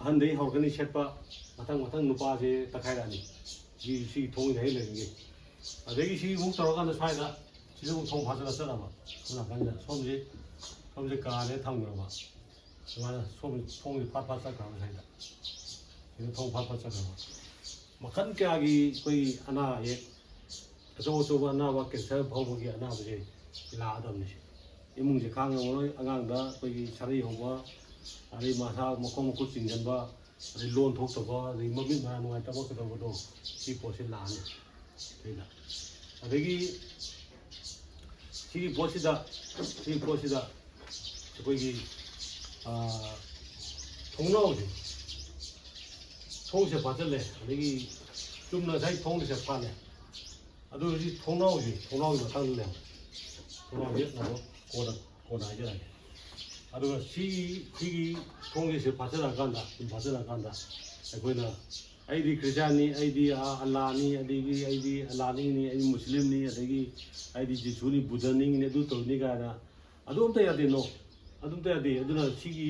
ꯑꯍꯟꯗꯩ ꯍꯧꯔꯛꯀꯅꯤ ꯁꯦꯠꯄ, ꯃꯊꯪ ꯃꯊꯪ ꯅꯨꯄꯥꯁꯦ ꯇꯛꯈꯥꯏꯔꯛꯑꯅꯤ꯫ ꯁꯤ ꯁꯤꯒꯤ ꯊꯣꯡꯁꯦ ꯍꯦꯛ ꯂꯩꯔꯤꯉꯩ꯫ ꯑꯗꯒꯤ ꯁꯤ ꯑꯃꯨꯛ ꯇꯧꯔꯀꯥꯟꯗ ꯁ꯭ꯋꯥꯏꯗ ꯁꯤꯗ ꯑꯃꯨꯛ ꯊꯣꯡ ꯐꯥꯖꯤꯜꯂ ꯆꯠꯂꯕ꯫ ꯁꯣꯝ ꯅꯥꯀꯟꯗ ꯁꯣꯝꯁꯦ ꯁꯣꯝꯁꯦ ꯀꯥꯔꯦ ꯊꯝꯈ꯭ꯔꯕ꯫ ꯁꯨꯃꯥꯏꯅ ꯁꯣꯝ ꯊꯣꯡꯁꯦ ꯐꯥꯠ ꯐꯥꯠ ꯆꯠꯈ꯭ꯔꯕ ꯁ꯭ꯋꯥꯏꯗ꯫ ꯁꯤꯗ ꯊꯣꯡ ꯐꯥꯠ ꯐꯥꯠ ꯆꯠꯈ꯭ꯔꯕ꯫ ꯃꯈꯜ ꯀꯌꯥꯒꯤ ꯑꯩꯈꯣꯏꯒꯤ ꯑꯅꯥ ꯑꯌꯦꯛ, ꯑꯆꯧ ꯑꯆꯧꯕ ꯑꯅꯥꯕ, ꯀꯦꯟꯁꯔ ꯐꯥꯎꯕꯒꯤ ꯑꯅꯥꯕꯁꯦ ꯂꯥꯛꯑꯗꯕꯅꯤ꯫ ꯁꯤ ꯏꯃꯨꯡꯁꯦ ꯈꯥꯡ ꯉꯝꯃꯔꯣꯏ꯫ ꯑꯉꯥꯡꯗ ꯑꯩꯈꯣꯏꯒꯤ ꯁꯔꯩ ꯍꯧꯕ, ꯑꯗꯩ ꯃꯁꯥ ꯃꯈꯣꯡ ꯃꯈꯨꯠ ꯆꯤꯡꯁꯤꯟꯕ, ꯑꯗꯩ ꯂꯣꯟ ꯊꯣꯛꯇꯕ, ꯑꯗꯩ ꯃꯃꯤꯠ ꯃꯅꯥ ꯅꯨꯡꯉꯥꯏꯇꯕ ꯀꯩꯗꯧꯕꯗꯣ, ꯁꯤ ꯄꯣꯠꯁꯦ ꯂꯥꯛꯑꯅꯤ ꯁꯤꯗ꯫ ꯑꯗꯒꯤ ꯁꯤꯒꯤ ꯄꯣꯠꯁꯤꯗ ꯁꯤꯒꯤ ꯄꯣꯠꯁꯤꯗ ꯑꯩꯈꯣꯏꯒꯤ, ꯑꯥ, ꯊꯣꯡꯅꯥꯎꯁꯦ, ꯊꯣꯡꯁꯦ ꯐꯥꯖꯤꯜꯂꯦ꯫ ꯑꯗꯒꯤ ꯆꯨꯝꯅ ꯉꯁꯥꯏ ꯊꯣꯡꯁꯦ ꯐꯥꯜꯂꯦ꯫ ꯑꯗꯨ ꯍꯧꯖꯤꯛ ꯊꯣꯡꯅꯥꯎꯁꯦ, ꯊꯣꯡꯅꯥꯎꯒꯤ ꯃꯇꯥꯡꯗ ꯂꯩꯍꯧꯔꯦ꯫ ꯊꯣꯡꯅꯥꯎꯁꯦ ꯑꯃꯨꯛ ꯀꯣꯟꯅ ꯀꯣꯟꯅ ꯍꯥꯏꯖꯔꯛꯑꯒꯦ꯫ ꯑꯗꯨꯒ ꯁꯤꯒꯤ ꯁꯤꯒꯤ ꯊꯣꯡꯁꯦ ꯐꯥꯖꯤꯜꯂꯛꯑꯀꯥꯟꯗ, ꯁꯨꯝ ꯐꯥꯖꯤꯜꯂꯛꯑꯀꯥꯟꯗ ꯑꯩꯈꯣꯏꯅ, "ꯑꯩꯗꯤ ꯈ꯭ꯔꯤꯁꯇꯤꯌꯥꯟꯅꯤ, ꯑꯩꯗꯤ, ꯑꯥ, ꯑꯜꯂꯥꯅꯤ, ꯑꯗꯒꯤ ꯑꯩꯗꯤ ꯑꯜꯂꯥꯅꯤꯅꯤ, ꯑꯩꯗꯤ ꯃꯨꯁꯂꯤꯝꯅꯤ, ꯑꯗꯒꯤ ꯑꯩꯗꯤ ꯖꯤꯁꯨꯅꯤ, ꯕꯨꯙꯅꯤꯅꯤ, ꯑꯗꯨ ꯇꯧꯅꯤ" ꯀꯥꯏꯅ, ꯑꯗꯨ ꯑꯝꯇ ꯌꯥꯗꯦ꯫ No, ꯑꯗꯨ ꯑꯝꯇ ꯌꯥꯗꯦ꯫ ꯑꯗꯨꯅ ꯁꯤꯒꯤ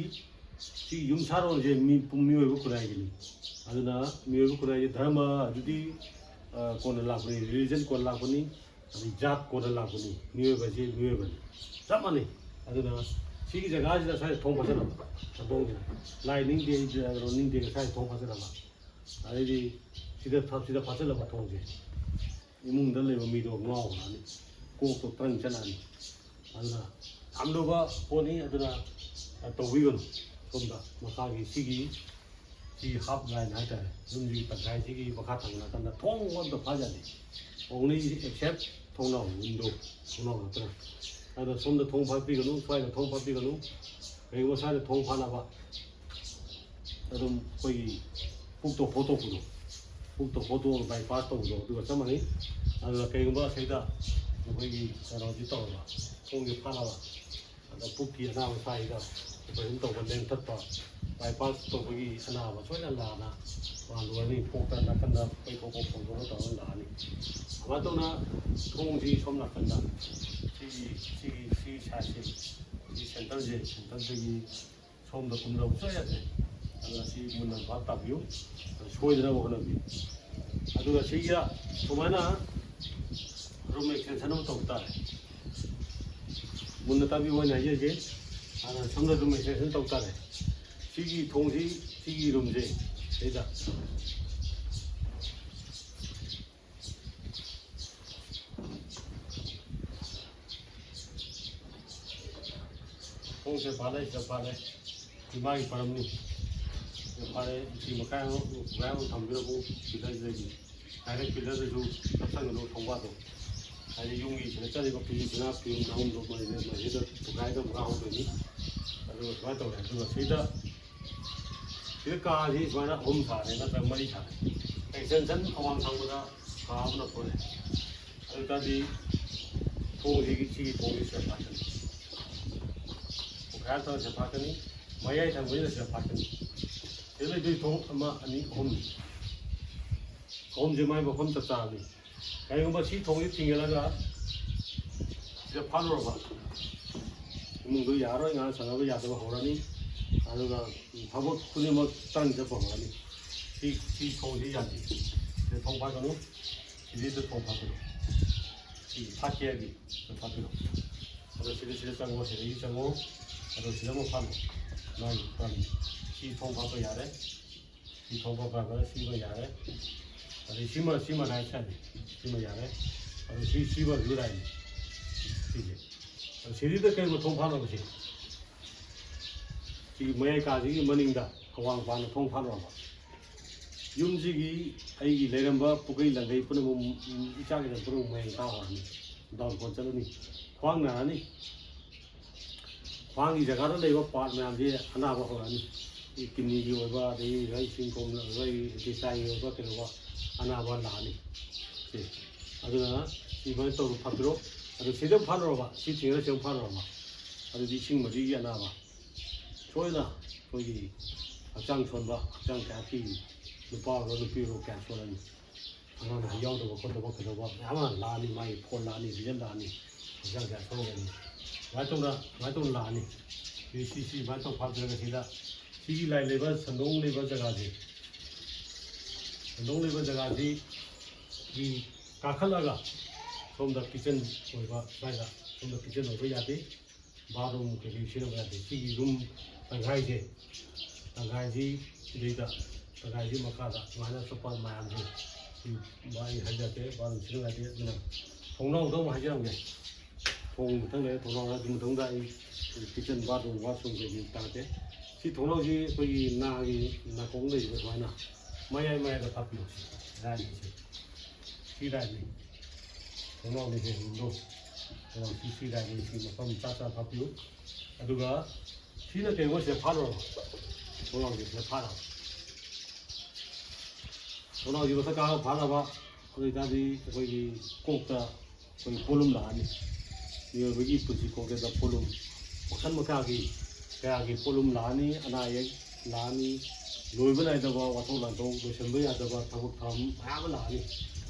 ꯁꯤꯒꯤ ꯌꯨꯝ ꯁꯥꯔꯣꯟꯁꯦ ꯃꯤ ꯄꯨꯝ-, ꯃꯤꯑꯣꯏꯕ ꯈꯨꯟꯅꯥꯏꯒꯤꯅꯤ꯫ ꯑꯗꯨꯅ ꯃꯤꯑꯣꯏꯕ ꯈꯨꯟꯅꯥꯏꯒꯤ ꯙꯔꯃ ꯑꯗꯨꯗꯤ, ꯑ, ꯀꯣꯟꯅ ꯂꯥꯛꯄꯅꯤ, religion ꯀꯣꯟꯅ ꯂꯥꯛꯄꯅꯤ, ꯑꯗꯩ ꯖꯥꯠ ꯀꯣꯟꯅ ꯂꯥꯛꯄꯅꯤ꯫ ꯃꯤꯑꯣꯏꯕꯁꯤ ꯃꯤꯑꯣꯏꯕꯅꯤ, ꯆꯞ ꯃꯥꯟꯅꯩ꯫ ꯑꯗꯨꯅ ꯁꯤꯒꯤ ꯖꯒꯥꯁꯤꯗ ꯁ꯭ꯋꯥꯏꯗ ꯊꯣꯡ ꯐꯥꯖꯤꯜꯂꯕ, ꯊꯣꯡꯁꯤꯗ ꯂꯥꯏ ꯅꯤꯡꯗꯦ, ꯀꯩꯅꯣ ꯅꯤꯡꯗꯦ, ꯁ꯭ꯋꯥꯏꯗ ꯊꯣꯡ ꯐꯥꯖꯤꯜꯂꯕ꯫ ꯑꯗꯩꯗꯤ ꯁꯤꯗ ꯊ-, ꯁꯤꯗ ꯐꯥꯖꯤꯜꯂꯕ ꯊꯣꯡꯁꯦ, ꯏꯃꯨꯡꯗ ꯂꯩꯕ ꯃꯤꯗꯣ ꯉꯥꯎꯔꯛꯑꯅꯤ, ꯀꯣꯛꯇꯣ ꯇ꯭ꯔꯪ ꯆꯠꯂꯛꯑꯅꯤ꯫ ꯑꯗꯨꯅ ꯌꯥꯝ ꯂꯨꯕ ꯄꯣꯠꯅꯤ꯫ ꯑꯗꯨꯅ ꯇꯧꯕꯤꯒꯅꯨ꯫ ꯁꯣꯝꯗ ꯃꯈꯥꯒꯤ ꯁꯤꯒꯤ ꯁꯤ half line ꯍꯥꯏꯇꯥꯔꯦ, ꯌꯨꯝꯁꯤꯒꯤ ꯇꯪꯈꯥꯏꯁꯤꯒꯤ ꯃꯈꯥ ꯊꯪꯕ ꯅꯥꯀꯟꯗ ꯊꯣꯡ ꯑꯝꯇ ꯐꯥ ꯌꯥꯗꯦ꯫ Only except ꯊꯣꯡꯅꯥꯎ, window, ꯊꯣꯡꯅꯥꯎ ꯅꯠꯇꯅ꯫ ꯑꯗ ꯁꯣꯝꯗ ꯊꯣꯡ ꯐꯥꯠꯄꯤꯒꯅꯨ, ꯁ꯭ꯋꯥꯏꯗ ꯊꯣꯡ ꯐꯥꯠꯄꯤꯒꯅꯨ꯫ ꯀꯔꯤꯒꯨꯝꯕ ꯁ꯭ꯋꯥꯏꯗ ꯊꯣꯡ ꯐꯥꯠꯂꯕ, ꯑꯗꯨꯝ ꯑꯩꯈꯣꯏꯒꯤ ꯄꯨꯛꯇꯣ ꯐꯣꯠꯇꯣꯛꯄꯗꯣ, ꯄꯨꯛꯇ ꯍꯣꯠꯇꯣꯛꯑꯒ ꯕꯥꯏꯄꯥꯁ ꯇꯧꯕꯗꯣ ꯑꯗꯨꯒ ꯆꯞ ꯃꯥꯟꯅꯩ꯫ ꯑꯗꯨꯒ ꯀꯩꯒꯨꯝꯕ ꯑꯁꯤꯗ ꯑꯩꯈꯣꯏꯒꯤ ꯀꯩꯅꯣꯁꯤ ꯇꯧꯔꯕ, ꯊꯣꯡꯁꯦ ꯐꯥꯅꯕ, ꯑꯗ ꯄꯨꯛꯀꯤ ꯑꯅꯥꯕ ꯁ꯭ꯋꯥꯏꯁꯤꯗ ꯑꯣꯄꯔꯦꯁꯟ ꯇꯧꯕ, ꯂꯦꯡꯊꯠꯄ, ꯕꯥꯏꯄꯥꯁ ꯇꯧꯕꯒꯤ ꯑꯅꯥꯕ ꯁꯣꯏꯗꯅ ꯂꯥꯛꯑꯅ ꯃꯥꯜꯂꯨꯔꯅꯤ꯫ ꯄꯣꯛꯇ ꯅꯥꯀꯟꯗ ꯄꯩꯊꯣꯛꯄ ꯐꯧꯗꯣꯛꯄ ꯇꯧꯔꯒ ꯂꯥꯛꯑꯅꯤ꯫ ꯑꯗꯨꯃꯥꯏꯅ ꯇꯧꯅ ꯊꯣꯡꯁꯤ ꯁꯣꯝ ꯅꯥꯀꯟꯗ ꯁꯤꯒꯤ ꯁꯤꯒꯤ ꯁꯤꯒꯤ ꯁꯥꯏꯠꯁꯦ, ꯁꯤ ꯁꯦꯟꯇꯔꯁꯦ, ꯁꯦꯟꯇꯔꯗꯒꯤ ꯁꯣꯝꯗ ꯀꯨꯝꯊꯕ ꯁꯨꯡꯌꯥ ꯌꯥꯗꯦ꯫ ꯑꯗꯨꯅ ꯁꯤ ꯃꯨꯟꯅ ꯚꯥꯞ ꯇꯥꯕꯤꯌꯨ, ꯁꯣꯏꯗꯅꯕ ꯍꯣꯠꯅꯕꯤꯌꯨ꯫ ꯑꯗꯨꯒ ꯁꯤꯒ ꯁꯨꯃꯥꯏꯅ ꯔꯨꯝ ꯑꯦꯛꯁꯇꯦꯟꯁꯟ ꯑꯃ ꯇꯧꯕ ꯇꯥꯔꯦ꯫ ꯃꯨꯟꯅ ꯇꯥꯕꯤꯌꯨ, ꯑꯩꯅ ꯍꯥꯏꯖꯔꯤꯁꯦ꯫ ꯑꯗꯨꯅ ꯁꯣꯝꯗ ꯔꯨꯝ ꯑꯦꯛꯁꯇꯦꯟꯁꯟ ꯇꯧ ꯇꯥꯔꯦ꯫ ꯁꯤꯒꯤ ꯊꯣꯡꯁꯤ, ꯁꯤꯒꯤ ꯔꯨꯝꯁꯦ ꯁꯤꯗ ꯈꯣꯡꯁꯦ ꯐꯥꯜꯂꯦ, ꯁꯤꯗ ꯐꯥꯜꯂꯦ꯫ ꯏꯃꯥꯒꯤ ꯄꯔꯝꯅꯤ꯫ ꯁꯤꯗ ꯐꯥꯜꯂꯦ, ꯏꯆꯦ ꯃꯈꯥꯏ ꯑꯃ, ꯃꯈꯥꯏ ꯑꯃ ꯊꯝꯕꯤꯔꯕꯨ ꯁꯤꯗꯩꯁꯤꯗꯒꯤ ꯗꯥꯏꯔꯦꯛ ꯄꯤꯂꯔꯗꯁꯨ ꯅꯞꯁꯟꯒꯅꯨ ꯊꯣꯡꯕꯥꯗꯣ꯫ ꯍꯥꯏꯗꯤ ꯌꯨꯝꯒꯤ ꯁꯤꯗ ꯆꯠꯂꯤꯕ ꯐꯤ ꯐꯤꯅꯥ ꯐꯤꯔꯣꯟ ꯆꯥꯔꯣꯟꯗꯣ ꯃꯁꯤꯗ ꯄꯨꯈꯥꯏꯗ ꯄꯨꯈꯥꯏꯍꯧꯗꯣꯏꯅꯤ꯫ ꯑꯗꯨꯒ ꯁꯨꯃꯥꯏꯅ ꯇꯧꯔꯦ꯫ ꯑꯗꯨꯒ ꯁꯤꯗ ꯁꯤꯗ ꯀꯥꯁꯤ ꯁꯨꯃꯥꯏꯅ ꯑꯍꯨꯝ ꯁꯥꯔꯦ ꯅꯠꯇ꯭ꯔꯒ ꯃꯔꯤ ꯁꯥꯔꯦ꯫ ꯑꯦꯛꯁꯇꯦꯟꯁꯟ ꯑꯋꯥꯡ ꯊꯪꯕꯗ ꯀꯥ ꯑꯃꯅ ꯄꯨꯔꯦ꯫ ꯑꯗꯨ ꯑꯣꯏꯇꯥꯔꯗꯤ ꯊꯣꯡꯁꯤꯒꯤ, ꯁꯤꯒꯤ ꯊꯣꯡꯁꯤ ꯁꯤꯗ ꯐꯥꯠꯀꯅꯤ꯫ ꯄꯨꯈꯥꯏ ꯇꯧꯔ ꯁꯤꯗ ꯐꯥꯠꯀꯅꯤ꯫ ꯃꯌꯥꯏ ꯊꯪꯕꯁꯤꯅ ꯁꯤꯗ ꯐꯥꯠꯀꯅꯤ꯫ ꯁꯤꯗ ꯂꯩꯗꯣꯏ ꯊꯣꯡ ꯑꯃ, ꯑꯅꯤ, ꯑꯍꯨꯝꯅꯤ꯫ ꯑꯍꯨꯝꯁꯦ ꯃꯥꯏ ꯃꯐꯝ ꯆꯞ ꯆꯥꯕꯅꯤ꯫ ꯀꯔꯤꯒꯨꯝꯕ ꯁꯤ ꯊꯣꯡꯁꯤ ꯊꯤꯡꯖꯤꯜꯂꯒ ꯁꯤꯗ ꯐꯥꯠꯂꯨꯔꯕ, ꯏꯃꯨꯡꯗꯣ ꯌꯥꯔꯣꯏ, ꯉꯥ ꯁꯥꯟꯅꯕ ꯌꯥꯗꯕ ꯍꯧꯔꯅꯤ꯫ ꯑꯗꯨꯒ ꯊꯕꯛ ꯈꯨꯗꯤꯡꯃꯛ ꯇꯪ ꯆꯠꯄ ꯍꯧꯔꯅꯤ꯫ ꯁꯤ, ꯁꯤ ꯊꯣꯡꯁꯤ ꯌꯥꯗꯦ꯫ ꯁꯤꯗ ꯊꯣꯡ ꯐꯥꯠꯀꯅꯨ꯫ ꯁꯤꯗꯩꯗ ꯊꯣꯡ ꯐꯥꯠꯀꯅꯨ꯫ ꯁꯤ ꯐꯥꯠꯀꯦ ꯍꯥꯏꯗꯤ ꯁꯤꯗ ꯐꯥꯠꯄꯤꯔꯣ꯫ ꯑꯗꯣ ꯁꯤꯗ, ꯁꯤꯗ ꯆꯪꯉꯣ, ꯁꯤꯗꯒꯤ ꯆꯪꯉꯣ꯫ ꯑꯗꯣ ꯁꯤꯗ ꯑꯃꯨꯛ ꯐꯥꯠꯂꯣ꯫ ꯃꯥꯒꯤ ꯐꯥꯠꯂꯤ꯫ ꯁꯤ ꯊꯣꯡ ꯐꯥꯠꯄ ꯌꯥꯔꯦ꯫ ꯁꯤ ꯊꯣꯡ ꯐꯥꯠꯄ ꯌꯥꯔꯦ, ꯁꯤꯃ ꯌꯥꯔꯦ꯫ ꯑꯗꯩ ꯁꯤꯃ, ꯁꯤꯃ ꯔꯥꯏꯠ ꯁꯥꯏꯠꯅꯤ꯫ ꯁꯤꯃ ꯌꯥꯔꯦ꯫ ꯑꯗꯣ ꯁꯤ, ꯁꯤꯃꯁꯨ ꯔꯥꯏꯠꯅꯤ꯫ ꯁꯤꯁꯦ꯫ ꯑꯗꯣ ꯁꯤꯗꯩꯗ ꯀꯩꯅꯣ ꯊꯣꯡ ꯐꯥꯠꯅꯕꯁꯦ? ꯁꯤꯒꯤ ꯃꯌꯥꯏ ꯀꯥꯁꯤꯒꯤ ꯃꯅꯤꯡꯗ ꯑꯋꯥꯡ ꯄꯥꯅ ꯊꯣꯡ ꯐꯥꯠꯅꯕ꯫ ꯌꯨꯝꯁꯤꯒꯤ ꯑꯩꯒꯤ ꯂꯩꯔꯝꯕ ꯄꯨꯈꯩ ꯂꯪꯈꯩ ꯄꯨꯝꯅꯃꯛ, ꯏꯆꯥꯒꯤꯗꯃꯛ ꯄꯨꯝꯅꯃꯛ ꯃꯌꯥꯏ ꯀꯥꯈ꯭ꯔꯅꯤ꯫ ꯗꯥꯎꯟꯐꯣꯜ ꯆꯠꯂꯅꯤ꯫ ꯈ꯭ꯋꯥꯡ ꯅꯥꯔꯅꯤ꯫ ꯈ꯭ꯋꯥꯡꯒꯤ ꯖꯒꯥꯗ ꯂꯩꯕ ꯄꯥꯔꯠ ꯃꯌꯥꯝꯁꯦ ꯑꯅꯥꯕ ꯍꯧꯔꯛꯑꯅꯤ꯫ ꯀꯤꯗꯅꯤꯒꯤ ꯑꯣꯏꯕ, ꯑꯗꯒꯤ ꯏꯁꯤꯡ ꯈꯣꯝꯅ ꯑꯣꯏꯕ, ꯏꯟꯇꯦꯁꯇꯥꯏꯟꯒꯤ ꯑꯣꯏꯕ ꯀꯩꯗꯧꯕ, ꯑꯅꯥꯕ ꯂꯥꯛꯑꯅꯤ꯫ ꯁꯤ ꯑꯗꯨꯅ ꯁꯤ ꯁꯨꯃꯥꯏꯅ ꯇꯧꯔ ꯐꯠꯇ꯭ꯔꯣ? ꯑꯗꯨ ꯁꯤꯗ ꯐꯥꯜꯂꯨꯔꯕ, ꯁꯤ ꯊꯦꯡꯅ ꯁꯤꯗ ꯐꯥꯜꯂꯨꯔꯕ, ꯑꯗꯨꯗꯤ ꯏꯁꯤꯡ ꯃꯔꯤꯒꯤ ꯑꯅꯥꯕ ꯁꯣꯏꯅ ꯑꯩꯈꯣꯏꯒꯤ ꯍꯛꯆꯥꯡ ꯁꯣꯟꯕ, ꯍꯛꯆꯥꯡ ꯀꯌꯥ ꯄꯤ, ꯅꯨꯄꯥ ꯑꯣꯏꯔꯣ ꯅꯨꯄꯤ ꯑꯣꯏꯔꯣ ꯀꯌꯥ ꯁꯣꯜꯂꯅꯤ꯫ ꯑꯉꯥꯡ ꯅꯨꯕꯤ ꯌꯥꯎꯗꯕ ꯈꯣꯠꯇꯕ ꯀꯩꯗꯧꯕ ꯃꯌꯥꯝ ꯑꯃ ꯂꯥꯛꯑꯅꯤ, ꯃꯥꯒꯤ ꯐꯣꯟ ꯂꯥꯛꯑꯅꯤ, ꯔꯤꯖꯜ ꯂꯥꯛꯑꯅꯤ, ꯍꯛꯆꯥꯡ ꯀꯌꯥ ꯁꯣꯛꯑꯒꯅꯤ꯫ ꯁꯨꯃꯥꯏꯅ ꯇꯧꯅ ꯁꯨꯃꯥꯏꯅ ꯇꯧꯅ ꯂꯥꯛꯑꯅꯤ꯫ ꯁꯤ ꯁꯤ ꯁꯤ ꯁꯨꯃꯥꯏꯅ ꯇꯧ ꯐꯥꯠꯇ꯭ꯔꯒ ꯁꯤꯗ ꯁꯤꯒꯤ ꯂꯥꯏ ꯂꯩꯕ ꯁꯟꯗꯣꯡ ꯂꯩꯕ ꯖꯒꯥꯁꯦ, ꯁꯟꯗꯣꯡ ꯂꯩꯕ ꯖꯒꯥꯁꯤꯒꯤ ꯀꯥꯈꯠꯂꯒ ꯁꯣꯝꯗ ꯀꯤꯠꯆꯟ ꯑꯣꯏꯕ ꯁ꯭ꯋꯥꯏꯗ, ꯁꯣꯝꯗ ꯀꯤꯠꯆꯟ ꯑꯣꯏꯕ ꯌꯥꯗꯦ꯫ ꯕꯥꯠꯔꯨꯝ ꯀꯩꯀꯩ ꯁꯤꯖꯤꯟꯅꯕ ꯌꯥꯗꯦ꯫ ꯁꯤꯒꯤ ꯔꯨꯝ ꯇꯪꯈꯥꯏꯁꯦ, ꯇꯪꯈꯥꯏꯁꯤ ꯁꯤꯗꯩꯗ, ꯇꯪꯈꯥꯏꯁꯤ ꯃꯈꯥꯗ ꯁꯨꯃꯥꯏꯅ ꯑꯇꯣꯞꯄ ꯃꯌꯥꯝꯁꯦ ꯁꯤ ꯑꯩ ꯍꯥꯏꯖꯔꯛꯀꯦ꯫ ꯕꯥꯠꯔꯨꯝ ꯁꯤꯖꯤꯟꯅꯕ ꯌꯥꯗꯦ꯫ ꯑꯗꯨꯅ ꯊꯣꯡꯅꯥꯎꯗ ꯑꯃꯨꯛ ꯍꯥꯏꯖꯔꯝꯒꯦ꯫ ꯊꯣꯡ ꯃꯊꯪ ꯂꯩꯔꯦ, ꯊꯣꯡꯅꯥꯎ ꯑꯗꯨ ꯃꯊꯪꯗ ꯑꯩ ꯀꯤꯠꯆꯟ, ꯕꯥꯠꯔꯨꯝ, ꯋꯥꯁꯔꯨꯝ ꯀꯩꯀꯩ ꯇꯥꯛꯀꯦ꯫ ꯁꯤ ꯊꯣꯡꯅꯥꯎꯁꯤ ꯑꯩꯈꯣꯏꯒꯤ ꯅꯥꯒꯤ ꯅꯥꯀꯣꯡ ꯂꯩꯔꯤꯕ ꯁꯨꯃꯥꯏꯅ ꯃꯌꯥꯏ ꯃꯌꯥꯏꯗ ꯐꯥꯠꯄꯤꯌꯨ꯫ ꯁꯤ ꯂꯥꯏꯟꯁꯦ, ꯁꯤ ꯂꯥꯏꯟꯅꯤ꯫ ꯊꯣꯡꯅꯥꯎꯅꯤ ꯁꯦ, ꯔꯨꯝꯗꯣ꯫ ꯊꯣꯡꯅꯥꯎ ꯁꯤ, ꯁꯤ ꯂꯥꯏꯟꯅꯤ꯫ ꯁꯤ ꯃꯐꯝ ꯆꯥ ꯆꯥ ꯐꯥꯠꯄꯤꯌꯨ꯫ ꯑꯗꯨꯒ ꯁꯤꯅ ꯀꯩꯅꯣ ꯁꯤꯗ ꯐꯥꯠꯂꯨꯔꯕ? ꯊꯣꯡꯅꯥꯎꯁꯦ ꯁꯤꯗ ꯐꯥꯠꯂꯕ? ꯊꯣꯡꯅꯥꯎꯁꯤ ꯃꯊꯛ ꯀꯥꯔꯒ ꯐꯥꯠꯂꯕ? ꯑꯗꯨ ꯑꯣꯏꯇꯥꯔꯗꯤ ꯑꯩꯈꯣꯏꯒꯤ ꯀꯣꯛꯇ ꯑꯩꯈꯣꯏꯒꯤ ꯄꯣꯠꯂꯨꯝ ꯂꯥꯛꯑꯅꯤ꯫ ꯃꯤꯑꯣꯏꯕꯒꯤ ꯄꯨꯟꯁꯤ ꯈꯣꯡꯆꯠꯇ ꯄꯣꯠꯂꯨꯝ ꯃꯈꯜ ꯃꯈꯥꯒꯤ ꯀꯌꯥꯒꯤ ꯄꯣꯠꯂꯨꯝ ꯂꯥꯛꯑꯅꯤ, ꯑꯅꯥ ꯑꯌꯦꯛ ꯂꯥꯛꯑꯅꯤ, ꯂꯣꯏꯕ ꯅꯥꯏꯗꯕ ꯋꯥꯊꯣꯛ ꯂꯥꯟꯊꯣꯛ, ꯂꯣꯏꯁꯤꯟꯕ ꯌꯥꯗꯕ ꯊꯕꯛ ꯊꯧꯔꯝ ꯃꯌꯥꯝ ꯑꯃ ꯂꯥꯛꯑꯅꯤ꯫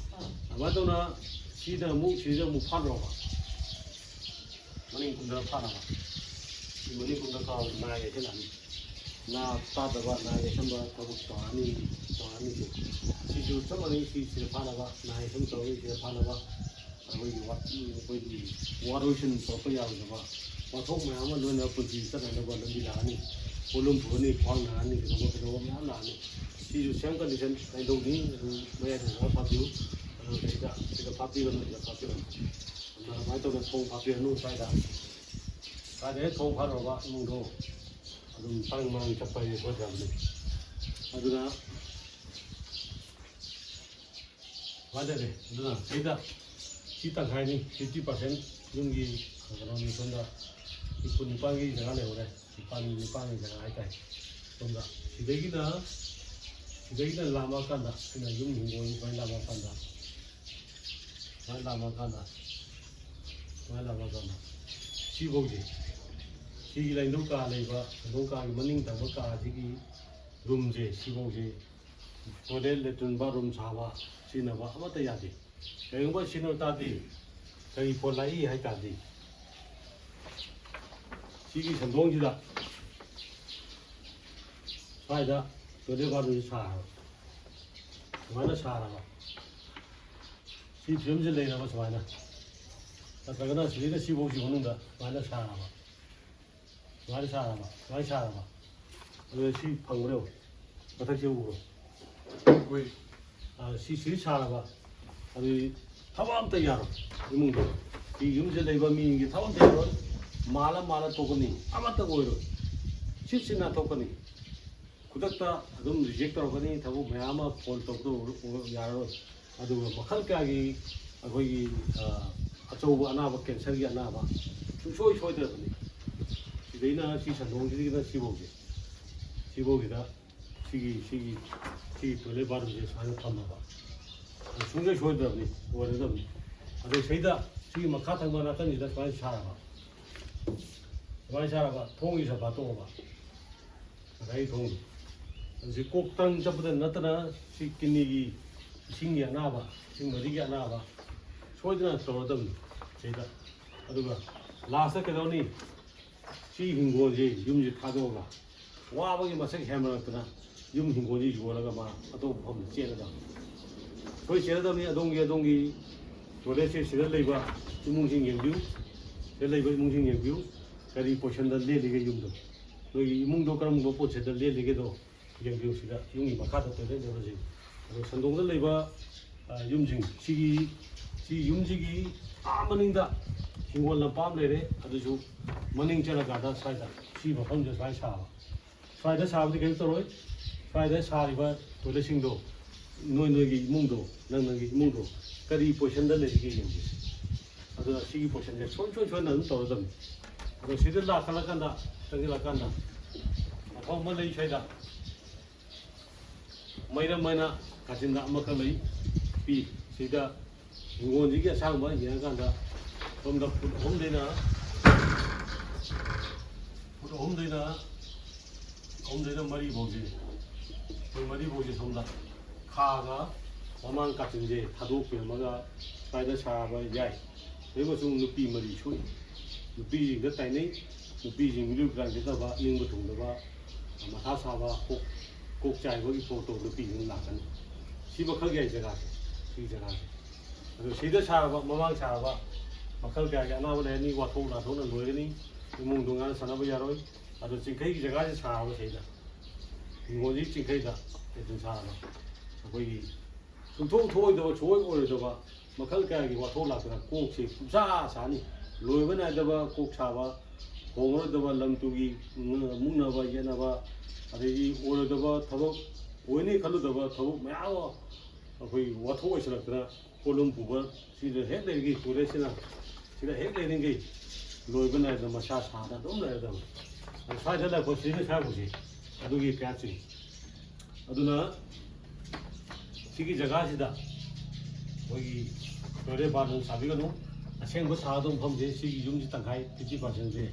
ꯑꯗꯨꯃꯥꯏꯅ ꯇꯧꯅ ꯁꯤꯗ ꯑꯃꯨꯛ, ꯁꯤꯗ ꯑꯃꯨꯛ ꯐꯥꯠꯂꯨꯔꯕ? ꯃꯅꯤꯡ ꯀꯨꯝꯊꯔ ꯐꯥꯠꯂꯕ? ꯁꯤ ꯃꯅꯤꯡ ꯀꯨꯝꯊꯔ ꯐꯥꯠꯂꯕ ꯅꯥ ꯌꯦꯛꯁꯜꯂꯛꯑꯅꯤ꯫ ꯅꯥ ꯇꯥꯗꯕ, ꯅꯥ ꯌꯦꯛꯁꯟꯕ ꯊꯕꯛ ꯇꯧꯔꯛꯑꯅꯤ, ꯇꯧꯔꯛꯑꯅꯤ ꯁꯤ꯫ ꯁꯤꯁꯨ ꯆꯞ ꯃꯥꯟꯅꯩ, ꯁꯤ ꯁꯤꯗ ꯐꯥꯠꯂꯕ, ꯅꯥ ꯌꯦꯛꯁꯟꯕ ꯇꯧꯔꯅꯤ ꯁꯤꯗ ꯐꯥꯠꯂꯕ꯫ ꯑꯩꯈꯣꯏꯒꯤ ꯋꯥ-, ꯑꯩꯈꯣꯏꯒꯤ ꯋꯥꯔꯣꯏꯁꯤꯟ ꯄꯨꯔꯛꯄ ꯌꯥꯔꯣꯏꯗꯕ ꯋꯥꯊꯣꯛ ꯃꯌꯥꯝ ꯑꯃ ꯂꯣꯏꯅ ꯄꯨꯟꯁꯤ ꯆꯠꯅꯅꯕ ꯂꯝꯕꯤ ꯂꯥꯛꯑꯅꯤ꯫ ꯄꯣꯠꯂꯨꯝ ꯊꯣꯛꯑꯅꯤ, ꯈ꯭ꯋꯥꯡ ꯅꯥꯔꯅꯤ, ꯀꯩꯗꯧꯕ ꯀꯩꯗꯧꯕ ꯃꯌꯥꯝ ꯂꯥꯛꯑꯅꯤ꯫ ꯁꯤꯁꯨ ꯁꯦꯝ ꯀꯟꯗꯤꯁꯟ ꯀꯩꯗꯧꯅꯤ, ꯑꯗꯨ ꯃꯌꯥꯏꯗ ꯈꯔ ꯐꯥꯠꯄꯤꯌꯨ꯫ ꯑꯗꯨ ꯁꯤꯗ, ꯁꯤꯗ ꯐꯥꯠꯄꯤꯔꯅꯨ, ꯁꯤꯗ ꯐꯥꯠꯄꯤꯔꯅꯨ꯫ ꯑꯗꯨꯅ ꯑꯗꯨꯃꯥꯏꯅ ꯇꯧꯗꯅ ꯊꯣꯡ ꯐꯥꯠꯄꯤꯔꯅꯨ ꯁ꯭ꯋꯥꯏꯗ꯫ ꯁ꯭ꯋꯥꯏꯗ ꯍꯦꯛ ꯊꯣꯡ ꯐꯥꯠꯂꯨꯔꯕ ꯏꯃꯨꯡꯗꯣ ꯑꯗꯨꯝ ꯇꯔꯪ ꯃꯔꯪ ꯆꯠꯄ ꯍꯥꯏꯁꯦ ꯁꯣꯏꯗ꯭ꯔꯕꯅꯤ꯫ ꯑꯗꯨꯅ ꯐꯖꯔꯦ꯫ ꯑꯗꯨꯅ ꯁꯤꯗ ꯁꯤ ꯇꯪꯈꯥꯏꯅꯤ, fifty percent ꯌꯨꯝꯒꯤ ꯀꯩꯅꯣꯅꯤ꯫ ꯁꯣꯝꯗ ꯏꯐꯨ ꯅꯤꯄꯥꯟꯒꯤ ꯖꯒꯥ ꯂꯩꯍꯧꯔꯦ, ꯅꯤꯄꯥꯟ, ꯅꯤꯄꯥꯟꯒꯤ ꯖꯒꯥ ꯍꯥꯏꯇꯥꯔꯦ꯫ ꯁꯣꯝꯗ ꯁꯤꯗꯒꯤꯅ ꯁꯤꯗꯩꯗ ꯂꯥꯝꯃꯛꯑꯀꯥꯟꯗ, ꯑꯩꯅ ꯌꯨꯝ ꯍꯤꯡꯒꯣꯜꯒꯤ ꯁꯨꯃꯥꯏꯅ ꯂꯥꯝꯃꯛꯑꯀꯥꯟꯗ, ꯁꯨꯃꯥꯏꯅ ꯂꯥꯝꯃꯛꯑꯀꯥꯟꯗ, ꯁꯨꯃꯥꯏꯅ ꯂꯥꯝꯃꯛꯑꯀꯥꯟꯗ, ꯁꯤꯐꯧꯁꯦ, ꯁꯤꯒꯤ ꯂꯥꯏꯅꯤꯡꯊꯧ ꯀꯥ ꯂꯩꯕ, ꯂꯥꯏꯅꯤꯡꯊꯧ ꯀꯥꯒꯤ ꯃꯅꯤꯡ ꯊꯪꯕ ꯀꯥꯁꯤꯒꯤ ꯔꯨꯝꯁꯦ, ꯁꯤꯐꯧꯁꯦ ꯇꯣꯏꯂꯦꯠ, ꯂꯦꯇ꯭ꯔꯤꯟ, ꯕꯥꯠꯔꯨꯝ ꯁꯥꯕ, ꯁꯤꯖꯤꯟꯅꯕ ꯑꯃꯠꯇ ꯌꯥꯗꯦ꯫ ꯀꯔꯤꯒꯨꯝꯕ ꯁꯤꯖꯤꯟꯅꯕ ꯇꯥꯔꯗꯤ, ꯀꯔꯤ ꯄꯣꯠ ꯂꯥꯛꯏ ꯍꯥꯏ ꯇꯥꯔꯗꯤ, ꯁꯤꯒꯤ ꯁꯦꯟꯗꯣꯡꯁꯤꯗ ꯁ꯭ꯋꯥꯏꯗ ꯇꯣꯏꯂꯦꯠ ꯕꯥꯠꯔꯨꯝꯁꯤ ꯁꯥꯔꯕ, ꯁꯨꯃꯥꯏꯅ ꯁꯥꯔꯕ, ꯁꯤ ꯐꯤꯕꯝꯁꯤ ꯂꯩꯔꯕ ꯁꯨꯃꯥꯏꯅ, ꯅꯠꯇ꯭ꯔꯒꯅ ꯁꯤꯗꯩꯅ ꯁꯤꯐꯧꯁꯤ ꯃꯅꯨꯡꯗ ꯁꯨꯃꯥꯏꯅ ꯁꯥꯔꯕ, ꯁꯨꯃꯥꯏꯅ ꯁꯥꯔꯕ, ꯁꯨꯃꯥꯏꯅ ꯁꯥꯔꯕ, ꯑꯗꯨꯒ ꯁꯤ ꯐꯪꯕ꯭ꯔꯣ? ꯃꯊꯛꯁꯤ ꯎꯕ꯭ꯔꯣ? ꯑꯥ, ꯁꯤ ꯁꯤ ꯁꯥꯔꯕ, ꯑꯗꯨꯗꯤ ꯊꯕꯛ ꯑꯝꯇ ꯌꯥꯔꯣꯏ ꯏꯃꯨꯡꯗ꯫ ꯁꯤ ꯌꯨꯝꯁꯤꯗ ꯂꯩꯕ ꯃꯤꯁꯤꯡꯒꯤ ꯊꯕꯛ ꯑꯝꯇ ꯌꯥꯔꯣꯏ꯫ ꯃꯥꯜꯂ ꯃꯥꯜꯂ ꯇꯣꯛꯀꯅꯤ, ꯑꯃꯠꯇ ꯑꯣꯏꯔꯣꯏ꯫ ꯁꯤꯠ ꯁꯤꯠ ꯅꯥꯟꯊꯣꯛꯀꯅꯤ꯫ ꯈꯨꯗꯛꯇ ꯑꯗꯨꯝ ꯔꯤꯖꯦꯛ ꯇꯧꯔꯛꯀꯅꯤ, ꯊꯕꯛ ꯃꯌꯥꯝ ꯑꯃ ꯐꯣꯟ ꯇꯧꯕꯗ ꯑꯣꯏꯔ-, ꯑꯣꯏꯔ-, ꯌꯥꯔꯔꯣꯏ꯫ ꯑꯗꯨꯒ ꯃꯈꯜ ꯀꯌꯥꯒꯤ ꯑꯩꯈꯣꯏꯒꯤ, ꯑ, ꯑꯆꯧꯕ ꯑꯅꯥꯕ, ꯀꯦꯟꯁꯔꯒꯤ ꯑꯅꯥꯕ ꯁꯨꯡꯁꯣꯏ ꯁꯣꯏꯗ꯭ꯔꯕꯅꯤ꯫ ꯁꯤꯗꯩꯅ ꯁꯤ ꯁꯟꯗꯣꯡꯁꯤꯗꯒꯤꯅ ꯁꯤꯐꯧꯁꯦ, ꯁꯤꯐꯧꯁꯤꯗ ꯁꯤꯒꯤ, ꯁꯤꯒꯤ, ꯁꯤꯒꯤ ꯇꯣꯏꯂꯦꯠ ꯕꯥꯠꯔꯨꯝꯁꯦ ꯁꯨꯃꯥꯏꯅ ꯊꯝꯃꯕ, ꯑꯗꯨ ꯁꯨꯡꯁꯣꯏ ꯁꯣꯏꯗ꯭ꯔꯕꯅꯤ, ꯑꯣꯏꯔꯗꯕꯅꯤ꯫ ꯑꯗꯩ ꯁꯤꯗ ꯁꯤꯒꯤ ꯃꯈꯥ ꯊꯪꯕ ꯅꯥꯀꯟꯁꯤꯗ ꯁꯨꯃꯥꯏꯅ ꯁꯥꯔꯕ, ꯁꯨꯃꯥꯏꯅ ꯁꯥꯔꯕ, ꯊꯣꯡꯒꯤ ꯁꯣꯐꯥ ꯇꯣꯛꯑꯕ, ꯉꯁꯥꯏꯒꯤ ꯊꯣꯡꯗꯣ꯫ ꯑꯗꯨ ꯁꯤ ꯀꯣꯛ ꯇꯪ ꯆꯠꯄꯗ ꯅꯠꯇꯅ ꯁꯤ ꯀꯤꯗꯅꯤꯒꯤ, ꯏꯁꯤꯡꯒꯤ ꯑꯅꯥꯕ, ꯏꯁꯤꯡ ꯃꯔꯤꯒꯤ ꯑꯅꯥꯕ ꯁꯣꯏꯗꯅ ꯇꯧꯔꯗꯕꯅꯤ ꯁꯤꯗ꯫ ꯑꯗꯨꯒ ꯂꯥꯁꯇ ꯀꯩꯗꯧꯅꯤ? ꯁꯤ ꯍꯤꯡꯒꯣꯜꯁꯤ, ꯌꯨꯝꯁꯤ ꯊꯥꯗꯣꯛꯑꯒ ꯋꯥꯕꯒꯤ ꯃꯁꯛ ꯍꯦꯟꯃꯜꯂꯛꯇꯅ ꯌꯨꯝ ꯍꯤꯡꯒꯣꯜꯁꯤ ꯌꯣꯜꯂꯒ ꯃꯥ ꯑꯇꯣꯞꯄ ꯃꯐꯝꯗ ꯆꯦꯜꯂꯗꯕꯅꯤ꯫ ꯁꯣꯏ ꯆꯦꯜꯂꯗꯕꯅꯤ꯫ ꯑꯗꯣꯝꯒꯤ, ꯑꯗꯣꯝꯒꯤ ꯇꯣꯏꯂꯦꯠꯁꯦ ꯁꯤꯗ ꯂꯩꯕ ꯏꯃꯨꯡꯁꯤꯡ ꯌꯦꯡꯕꯤꯌꯨ꯫ ꯁꯤꯗ ꯂꯩꯕ ꯏꯃꯨꯡꯁꯤꯡ ꯌꯦꯡꯕꯤꯌꯨ꯫ ꯀꯔꯤ ꯄꯣꯖꯤꯁꯟꯗ ꯂꯦꯜꯂꯤꯒꯦ ꯌꯨꯝꯗꯣ? ꯅꯣꯏꯒꯤ ꯏꯃꯨꯡꯗꯣ ꯀꯔꯝꯕ ꯄꯣꯖꯤꯁꯟꯗ ꯂꯦꯜꯂꯤꯒꯦꯗꯣ ꯌꯦꯡꯕꯤꯌꯨ꯫ ꯁꯤꯗ ꯌꯨꯝꯒꯤ ꯃꯈꯥꯗ ꯇꯣꯏꯂꯦꯠ ꯂꯩꯕꯁꯤꯡ꯫ ꯑꯗꯣ ꯁꯟꯗꯣꯡꯗ ꯂꯩꯕ, ꯑ, ꯌꯨꯝꯁꯤꯡ, ꯁꯤꯒꯤ, ꯁꯤ ꯌꯨꯝꯁꯤꯒꯤ ꯑꯥ ꯃꯅꯤꯡꯗ ꯍꯤꯡꯒꯣꯜ ꯂꯝꯄꯥꯛ ꯑꯃ ꯂꯩꯔꯦ꯫ ꯑꯗꯨꯁꯨ ꯃꯅꯤꯡ ꯆꯠꯂꯀꯥꯟꯗ ꯁ꯭ꯋꯥꯏꯗ ꯁꯤ ꯃꯐꯝꯁꯤꯗ ꯁ꯭ꯋꯥꯏ ꯁꯥꯕ꯫ ꯁ꯭ꯋꯥꯏꯗ ꯁꯥꯕꯗꯤ ꯀꯩꯁꯨ ꯇꯧꯔꯣꯏ꯫ ꯁ꯭ꯋꯥꯏꯗ ꯁꯥꯔꯤꯕ ꯇꯣꯏꯂꯦꯠꯁꯤꯡꯗꯣ, ꯅꯣꯏ ꯅꯣꯏꯒꯤ ꯏꯃꯨꯡꯗꯣ, ꯅꯪ ꯅꯪꯒꯤ ꯏꯃꯨꯡꯗꯣ ꯀꯔꯤ ꯄꯣꯖꯤꯁꯟꯗ ꯂꯩꯔꯤꯒꯦ ꯌꯦꯡꯒꯦ꯫ ꯑꯗꯨꯅ ꯁꯤꯒꯤ ꯄꯣꯖꯤꯁꯟꯁꯦ ꯁꯣꯏ-, ꯁꯣꯏ-, ꯁꯣꯏꯗꯅ ꯑꯗꯨꯝ ꯇꯧꯔꯗꯕꯅꯤ꯫ ꯑꯗꯣ ꯁꯤꯗ ꯂꯥꯛꯈꯠꯂꯀꯥꯟꯗ, ꯆꯪꯁꯤꯜꯂꯀꯥꯟꯗ ꯃꯐꯝ ꯑꯃ ꯂꯩ ꯁ꯭ꯋꯥꯏꯗ꯫ ꯃꯩꯔꯝ ꯍꯥꯏꯅ ꯀꯥꯆꯤꯟꯗ ꯑꯃꯈꯛ ꯂꯩ꯫ ꯄꯤ꯫ ꯁꯤꯗ ꯍꯤꯡꯒꯣꯜꯁꯤꯒꯤ ꯑꯁꯥꯡꯕ ꯌꯦꯡꯉꯀꯥꯟꯗ ꯁꯣꯝꯗ ꯐꯨꯠ ꯑꯍꯨꯝꯗꯩꯅ, ꯐꯨꯠ ꯑꯍꯨꯝꯗꯩꯅ, ꯑꯍꯨꯝꯗꯩꯅ ꯃꯔꯤ ꯐꯥꯎꯁꯦ, ꯐꯨꯠ ꯃꯔꯤ ꯐꯥꯎꯁꯦ ꯁꯣꯝꯗ ꯈꯥꯒ ꯃꯃꯥꯡ ꯀꯥꯆꯤꯟꯁꯦ ꯊꯥꯗꯣꯛꯄꯤꯔꯝꯃꯒ ꯁ꯭ꯋꯥꯏꯗ ꯁꯥꯕ ꯌꯥꯏ꯫ ꯑꯗꯨ ꯑꯃꯁꯨꯡ ꯅꯨꯄꯤ ꯃꯔꯤ ꯁꯣꯛꯏ꯫ ꯅꯨꯄꯤꯁꯤꯡꯗ ꯇꯥꯏꯅꯩ꯫ ꯅꯨꯄꯤꯁꯤꯡ ꯃꯤꯑꯣꯏ ꯄ꯭ꯔꯥꯟꯒꯗꯕ, ꯅꯤꯡꯕ ꯊꯨꯡꯗꯕ, ꯃꯊꯥ ꯁꯥꯕ, ꯀꯣꯛ, ꯀꯣꯛ ꯆꯥꯏꯕꯒꯤ ꯄꯣꯠꯇꯣ ꯅꯨꯄꯤꯁꯤꯡ ꯂꯥꯛꯀꯅꯤ꯫ ꯁꯤꯃꯈꯛ ꯌꯥꯏ ꯖꯒꯥꯁꯦ, ꯁꯤ ꯖꯒꯥꯁꯦ꯫ ꯑꯗꯣ ꯁꯤꯗ ꯁꯥꯔꯕ, ꯃꯃꯥꯡ ꯁꯥꯔꯕ ꯃꯈꯜ ꯀꯌꯥꯒꯤ ꯑꯅꯥꯕ ꯂꯩꯔꯅꯤ, ꯋꯥꯊꯣꯛ ꯂꯥꯟꯊꯣꯛꯅ ꯂꯣꯏꯒꯅꯤ, ꯏꯃꯨꯡꯗꯣ ꯉꯥꯡꯅ ꯁꯥꯟꯅꯕ ꯌꯥꯔꯣꯏ꯫ ꯑꯗꯣ ꯆꯤꯡꯈꯩꯒꯤ ꯖꯒꯥꯁꯦ ꯁꯥꯔꯕ ꯁꯤꯗ, ꯍꯤꯡꯒꯣꯜꯁꯤ ꯆꯤꯡꯈꯩꯗ ꯀꯩꯅꯣ ꯁꯥꯔꯕ, ꯑꯩꯈꯣꯏꯒꯤ ꯁꯨꯡꯊꯣꯛ ꯊꯣꯛꯑꯣꯏꯗꯕ, ꯁꯨꯡꯑꯣꯏ ꯑꯣꯏꯔꯣꯏꯗꯕ ꯃꯈꯜ ꯀꯌꯥꯒꯤ ꯋꯥꯊꯣꯛ ꯂꯥꯛꯇꯅ ꯀꯣꯛꯁꯦ ꯄꯨꯡꯁꯥ ꯁꯥꯅꯤ꯫ ꯂꯣꯏꯕ ꯅꯥꯏꯗꯕ ꯀꯣꯛ ꯁꯥꯕ, ꯍꯣꯡꯉꯔꯣꯏꯗꯕ ꯂꯝ ꯇꯨꯒꯤ ꯃꯨꯛꯅꯕ ꯌꯦꯠꯅꯕ, ꯑꯗꯒꯤ ꯑꯣꯏꯔꯣꯏꯗꯕ ꯊꯕꯛ, ꯑꯣꯏꯅꯤ ꯈꯜꯂꯨꯗꯕ ꯊꯕꯛ ꯃꯌꯥꯝ ꯑꯃ ꯑꯩꯈꯣꯏ ꯋꯥꯊꯣꯛ ꯑꯣꯏꯁꯤꯜꯂꯛꯇꯅ ꯄꯣꯠꯂꯨꯝ ꯄꯨꯕ ꯁꯤꯗ ꯍꯦꯛ ꯂꯩꯔꯤꯈꯩ, ꯇꯣꯏꯂꯦꯠꯁꯤꯅ ꯁꯤꯗ ꯍꯦꯛ ꯂꯩꯔꯤꯈꯩ ꯂꯣꯏꯕ ꯅꯥꯏꯗꯅ ꯃꯁꯥ ꯁꯥꯗꯅ ꯑꯗꯨꯝ ꯂꯩꯔꯗꯕꯅꯤ꯫ ꯑꯗꯨ ꯁ꯭ꯋꯥꯏꯗ ꯂꯥꯛꯄ ꯁꯤꯖꯤꯟꯅ ꯁꯥꯕꯁꯦ ꯑꯗꯨꯒꯤ ꯀꯌꯥ ꯆꯤꯡꯏ꯫ ꯑꯗꯨꯅ ꯁꯤꯒꯤ ꯖꯒꯥꯁꯤꯗ ꯑꯩꯈꯣꯏꯒꯤ ꯇꯣꯏꯂꯦꯠ ꯕꯥꯠꯔꯨꯝ ꯁꯥꯕꯤꯒꯅꯨ꯫ ꯑꯁꯦꯡꯕ ꯁꯥꯒꯗꯧꯕ ꯃꯐꯝꯁꯦ ꯁꯤꯒꯤ ꯌꯨꯝꯁꯤ ꯇꯪꯈꯥꯏ, ꯐꯤꯐꯇꯤ ꯄꯥꯔꯁꯦꯟꯁꯦ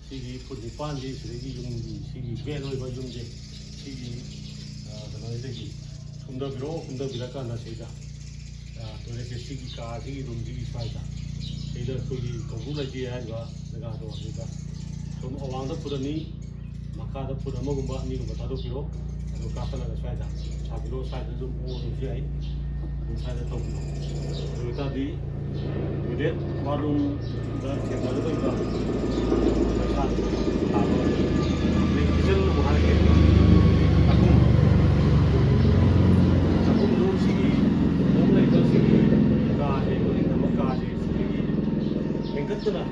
ꯁꯤꯒꯤ ꯐꯨꯠ ꯅꯤꯄꯥꯟꯁꯤ ꯁꯤꯗꯒꯤ ꯌꯨꯝꯒꯤ, ꯁꯤꯒꯤ ꯃꯦꯟ ꯑꯣꯏꯕ ꯌꯨꯝꯁꯦ ꯁꯤꯒꯤ, ꯑ, ꯀꯩꯅꯣꯁꯤꯗꯒꯤ ꯀꯨꯝꯊꯕꯤꯔꯛꯑꯣ꯫ ꯀꯨꯝꯊꯕꯤꯔꯀꯥꯟꯗ ꯁꯤꯗ, ꯑ, ꯇꯣꯏꯂꯦꯠꯁꯦ ꯁꯤꯒꯤ ꯀꯥꯁꯤꯒꯤ ꯔꯨꯝꯁꯤꯒꯤ ꯁ꯭ꯋꯥꯏꯗ, ꯁꯤꯗ ꯑꯩꯈꯣꯏꯒꯤ ꯀꯧꯕ꯭ꯔꯨ ꯂꯩꯇꯦ ꯍꯥꯏꯔꯤꯕ ꯖꯒꯥꯗꯣ ꯑꯗꯨꯗ ꯁꯨꯝ ꯑꯋꯥꯡꯗ ꯐꯨꯠ ꯑꯅꯤ, ꯃꯈꯥꯗ ꯐꯨꯠ ꯑꯃꯒꯨꯝꯕ ꯑꯅꯤꯒꯨꯝꯕ ꯊꯥꯗꯣꯛꯄꯤꯔꯣ꯫ ꯑꯗꯨ ꯀꯥꯈꯠꯂꯒ ꯁ꯭ꯋꯥꯏꯗ ꯁꯥꯕꯤꯔꯣ, ꯁ꯭ꯋꯥꯏꯗ ꯑꯗꯨꯝ ꯑꯣꯟꯕꯁꯨ ꯌꯥꯏ꯫ ꯑꯗꯨ ꯁ꯭ꯋꯥꯏꯗ ꯇꯧꯕꯤꯔꯣ꯫ ꯑꯗꯨ ꯑꯣꯏꯇꯥꯔꯗꯤ ꯇꯣꯏꯂꯦꯠ ꯕꯥꯠꯔꯨꯝꯗ ꯊꯦꯡꯅꯒꯗꯧꯔꯤꯕ ꯄꯩꯁꯥ ꯇꯥꯕ, ꯑꯗꯩ ꯀꯤꯆꯟ ꯑꯃꯨꯛ ꯍꯥꯏꯔꯒꯦ꯫ ꯆꯥꯛꯈꯨꯝ, ꯆꯥꯛꯈꯨꯝꯗꯨ ꯁꯤꯒꯤ ꯃꯑꯣꯡ ꯂꯩꯕ ꯁꯤꯒꯤ ꯀꯥꯁꯦ, ꯃꯅꯤꯡ ꯊꯪꯕ ꯀꯥꯁꯦ ꯁꯤꯗꯒꯤ ꯍꯦꯟꯒꯠꯇꯅ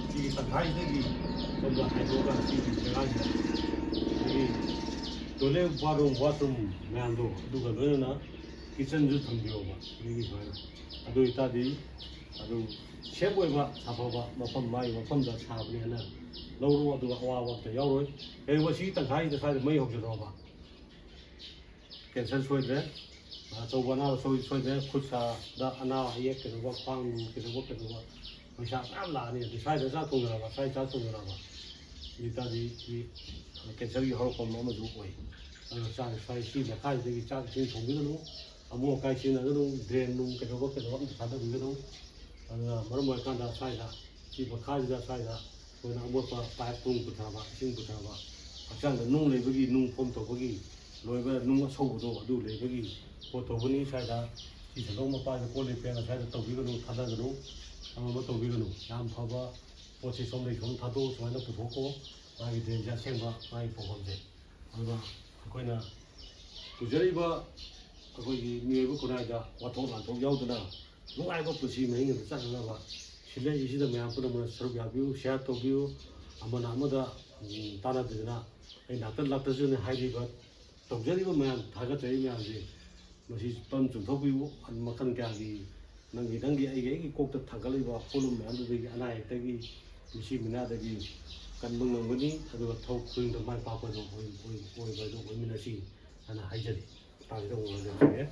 ꯁꯤꯒꯤ ꯇꯪꯈꯥꯏꯁꯤꯗꯒꯤ ꯁꯣꯝꯗ ꯍꯥꯏꯗꯣꯛꯑꯒ ꯁꯤꯒꯤ ꯖꯒꯥꯁꯤꯗ ꯑꯩꯈꯣꯏꯒꯤ ꯇꯣꯏꯂꯦꯠ, ꯕꯥꯠꯔꯨꯝ, ꯋꯥꯁꯔꯨꯝ ꯃꯌꯥꯝꯗꯣ ꯑꯗꯨꯒ ꯂꯣꯏꯅꯅ ꯀꯤꯆꯟꯁꯨ ꯊꯝꯕꯤꯌꯣꯕ꯫ ꯑꯗꯨꯒꯤ ꯁꯨꯃꯥꯏꯅ, ꯑꯗꯨ ꯑꯣꯏꯇꯥꯔꯗꯤ ꯑꯗꯨꯝ ꯁꯦꯞ ꯑꯣꯏꯕ, ꯁꯥꯐꯕ ꯃꯐꯝ, ꯃꯥꯒꯤ ꯃꯐꯝꯗ ꯁꯥꯕꯅꯦꯅ ꯂꯧꯔꯣ꯫ ꯑꯗꯨꯒ ꯑꯋꯥꯕ ꯑꯝꯇ ꯌꯥꯎꯔꯣꯏ꯫ ꯀꯔꯤꯒꯨꯝꯕ ꯁꯤ ꯇꯪꯈꯥꯏꯁꯤꯗ ꯁ꯭ꯋꯥꯏꯗ ꯃꯩ ꯍꯧꯖꯤꯜꯂꯛꯑꯣꯕ꯫ ꯀꯦꯟꯁꯔ ꯁꯣꯏꯗ꯭ꯔꯦ, ꯑꯆꯧꯕ ꯑꯅꯥꯕ ꯁꯣꯏ ꯁꯣꯏꯗ꯭ꯔꯦ꯫ ꯈꯨꯠ ꯁꯥꯗ ꯑꯅꯥ ꯑꯌꯦꯛ ꯀꯩꯗꯧꯕ, ꯈ꯭ꯋꯥꯡ ꯅꯨꯡ ꯀꯩꯗꯧꯕ ꯀꯩꯗꯧꯕ ꯄꯩꯁꯥ ꯃꯌꯥꯝ ꯂꯥꯛꯑꯅꯤ꯫ ꯑꯗꯨ ꯁ꯭ꯋꯥꯏꯗ ꯆꯥꯛ ꯊꯣꯡꯅꯔꯕ, ꯁ꯭ꯋꯥꯏ ꯆꯥꯛ ꯊꯣꯡꯅꯔꯕ ꯑꯗꯨ ꯇꯥꯔꯗꯤ ꯀꯦꯟꯁꯔꯒꯤ ꯍꯧꯔꯛꯐꯝ ꯑꯃꯁꯨ ꯑꯣꯏ꯫ ꯑꯗꯨꯅ ꯆꯥꯛ ꯁ꯭ꯋꯥꯏ ꯁꯤ ꯃꯈꯥꯁꯤꯗꯒꯤ ꯆꯥꯛ ꯏꯁꯤꯡ ꯊꯣꯡꯕꯤꯒꯅꯨ, ꯑꯃꯣꯠ ꯑꯀꯥꯏ ꯁꯤꯖꯤꯟꯅꯒꯅꯨ, ꯗ꯭ꯔꯦꯟ ꯅꯨꯡ ꯀꯩꯗꯧꯕ ꯀꯩꯗꯧꯕ ꯑꯝꯇ ꯊꯥꯗꯕꯤꯒꯅꯨ꯫ ꯑꯗꯨꯅ ꯃꯔꯝ ꯑꯣꯏꯔꯀꯥꯟꯗ ꯁ꯭ꯋꯥꯏꯗ ꯁꯤ ꯃꯈꯥꯁꯤꯗ ꯁ꯭ꯋꯥꯏꯗ ꯑꯩꯈꯣꯏꯅ ꯑꯃꯣꯠꯄ ꯄꯥꯏꯞ ꯅꯨꯡ ꯄꯨꯊꯕ, ꯏꯁꯤꯡ ꯄꯨꯊꯕ, ꯍꯛꯆꯥꯡꯗ ꯅꯨꯡ ꯂꯩꯕꯒꯤ, ꯅꯨꯡ ꯐꯣꯝ ꯇꯧꯕꯒꯤ ꯂꯣꯏꯕ ꯅꯨꯡ ꯑꯁꯧꯕꯗꯣ ꯑꯗꯨ ꯂꯩꯕꯒꯤ ꯄꯣꯠ ꯇꯧꯕꯅꯤ꯫ ꯁ꯭ꯋꯥꯏꯗ ꯁꯤ ꯁꯦꯟꯗꯣꯡ ꯃꯄꯥꯟꯗ ꯀꯣꯜ ꯂꯤꯛ ꯐꯦꯡꯉ ꯁ꯭ꯋꯥꯏꯗ ꯇꯧꯕꯤꯒꯅꯨ, ꯊꯥꯗꯒꯅꯨ, ꯑꯃ ꯑꯃ ꯇꯧꯕꯤꯒꯅꯨ꯫ ꯌꯥꯝ ꯐꯕ ꯄꯣꯠꯁꯤ ꯁꯣꯝꯗꯒꯤ ꯁꯨꯝ ꯊꯥꯗꯣꯛꯑꯣ, ꯁꯨꯃꯥꯏꯅ ꯄꯨꯊꯣꯛꯀꯣ꯫ ꯃꯥꯒꯤ ꯗ꯭ꯔꯦꯟꯁꯦ ꯑꯁꯦꯡꯕ ꯃꯥꯒꯤ ꯐꯧꯐꯝꯁꯦ꯫ ꯑꯗꯨꯅ ꯑꯩꯈꯣꯏꯅ ꯄꯨꯖꯔꯤꯕ ꯑꯩꯈꯣꯏꯒꯤ ꯃꯤꯑꯣꯏꯕ ꯈꯨꯟꯅꯥꯏꯗ ꯋꯥꯊꯣꯛ ꯂꯥꯟꯊꯣꯛ ꯌꯥꯎꯗꯅ ꯅꯨꯡꯉꯥꯏꯕ ꯄꯨꯟꯁꯤ ꯃꯍꯤꯡ ꯑꯗꯨ ꯆꯠꯅꯅꯕ ꯁꯤꯜꯂꯛꯏꯁꯤꯗ ꯃꯌꯥꯝ ꯄꯨꯝꯅꯃꯛꯅ ꯁꯔꯨꯛ ꯌꯥꯕꯤꯌꯨ, ꯁꯤꯌꯥꯔ ꯇꯧꯕꯤꯌꯨ꯫ ꯑꯃꯅ ꯑꯃꯗ, ꯎꯝ, ꯇꯥꯟꯅꯗꯗꯅ ꯑꯩ ꯗꯥꯛꯇꯔ ꯂꯥꯛꯇꯔꯁꯨꯅ ꯍꯥꯏꯔꯤꯕ ꯇꯧꯖꯔꯤꯕ ꯃꯌꯥꯝ ꯊꯥꯒꯠꯆꯔꯤ ꯃꯌꯥꯝꯁꯦ ꯃꯁꯤ ꯄꯨꯝꯅꯃꯛ ꯆꯨꯝꯊꯣꯛꯄꯤꯌꯨ꯫ ꯃꯈꯜ ꯀꯌꯥꯒꯤ ꯅꯪꯒꯤ, ꯅꯪꯒꯤ, ꯑꯩꯒꯤ, ꯑꯩꯒꯤ ꯀꯣꯛꯇ ꯊꯥꯡꯒꯠꯂꯤꯕ ꯄꯣꯠꯂꯨꯝ ꯃꯌꯥꯝꯗꯨꯗꯒꯤ ꯑꯅꯥ ꯑꯌꯦꯛꯇꯒꯤ, ꯃꯤꯁꯤ ꯃꯤꯅꯥꯗꯒꯤ ꯀꯟꯕ ꯉꯝꯒꯅꯤ꯫ ꯑꯗꯨꯒ ꯊꯕꯛ ꯈꯨꯗꯤꯡꯗ ꯃꯥꯏ ꯄꯥꯛꯄ ꯑꯗꯨ ꯑꯣꯏ-, ꯑꯣꯏ-, ꯑꯣꯏꯕ ꯑꯗꯨ ꯑꯣꯏꯃꯤꯟꯅꯁꯤ ꯍꯥꯏꯅ ꯍꯥꯏꯖꯔꯤ꯫ ꯃꯇꯥꯡꯁꯤꯗ ꯑꯃꯨꯛ ꯍꯟꯖꯔꯛꯀꯦ꯫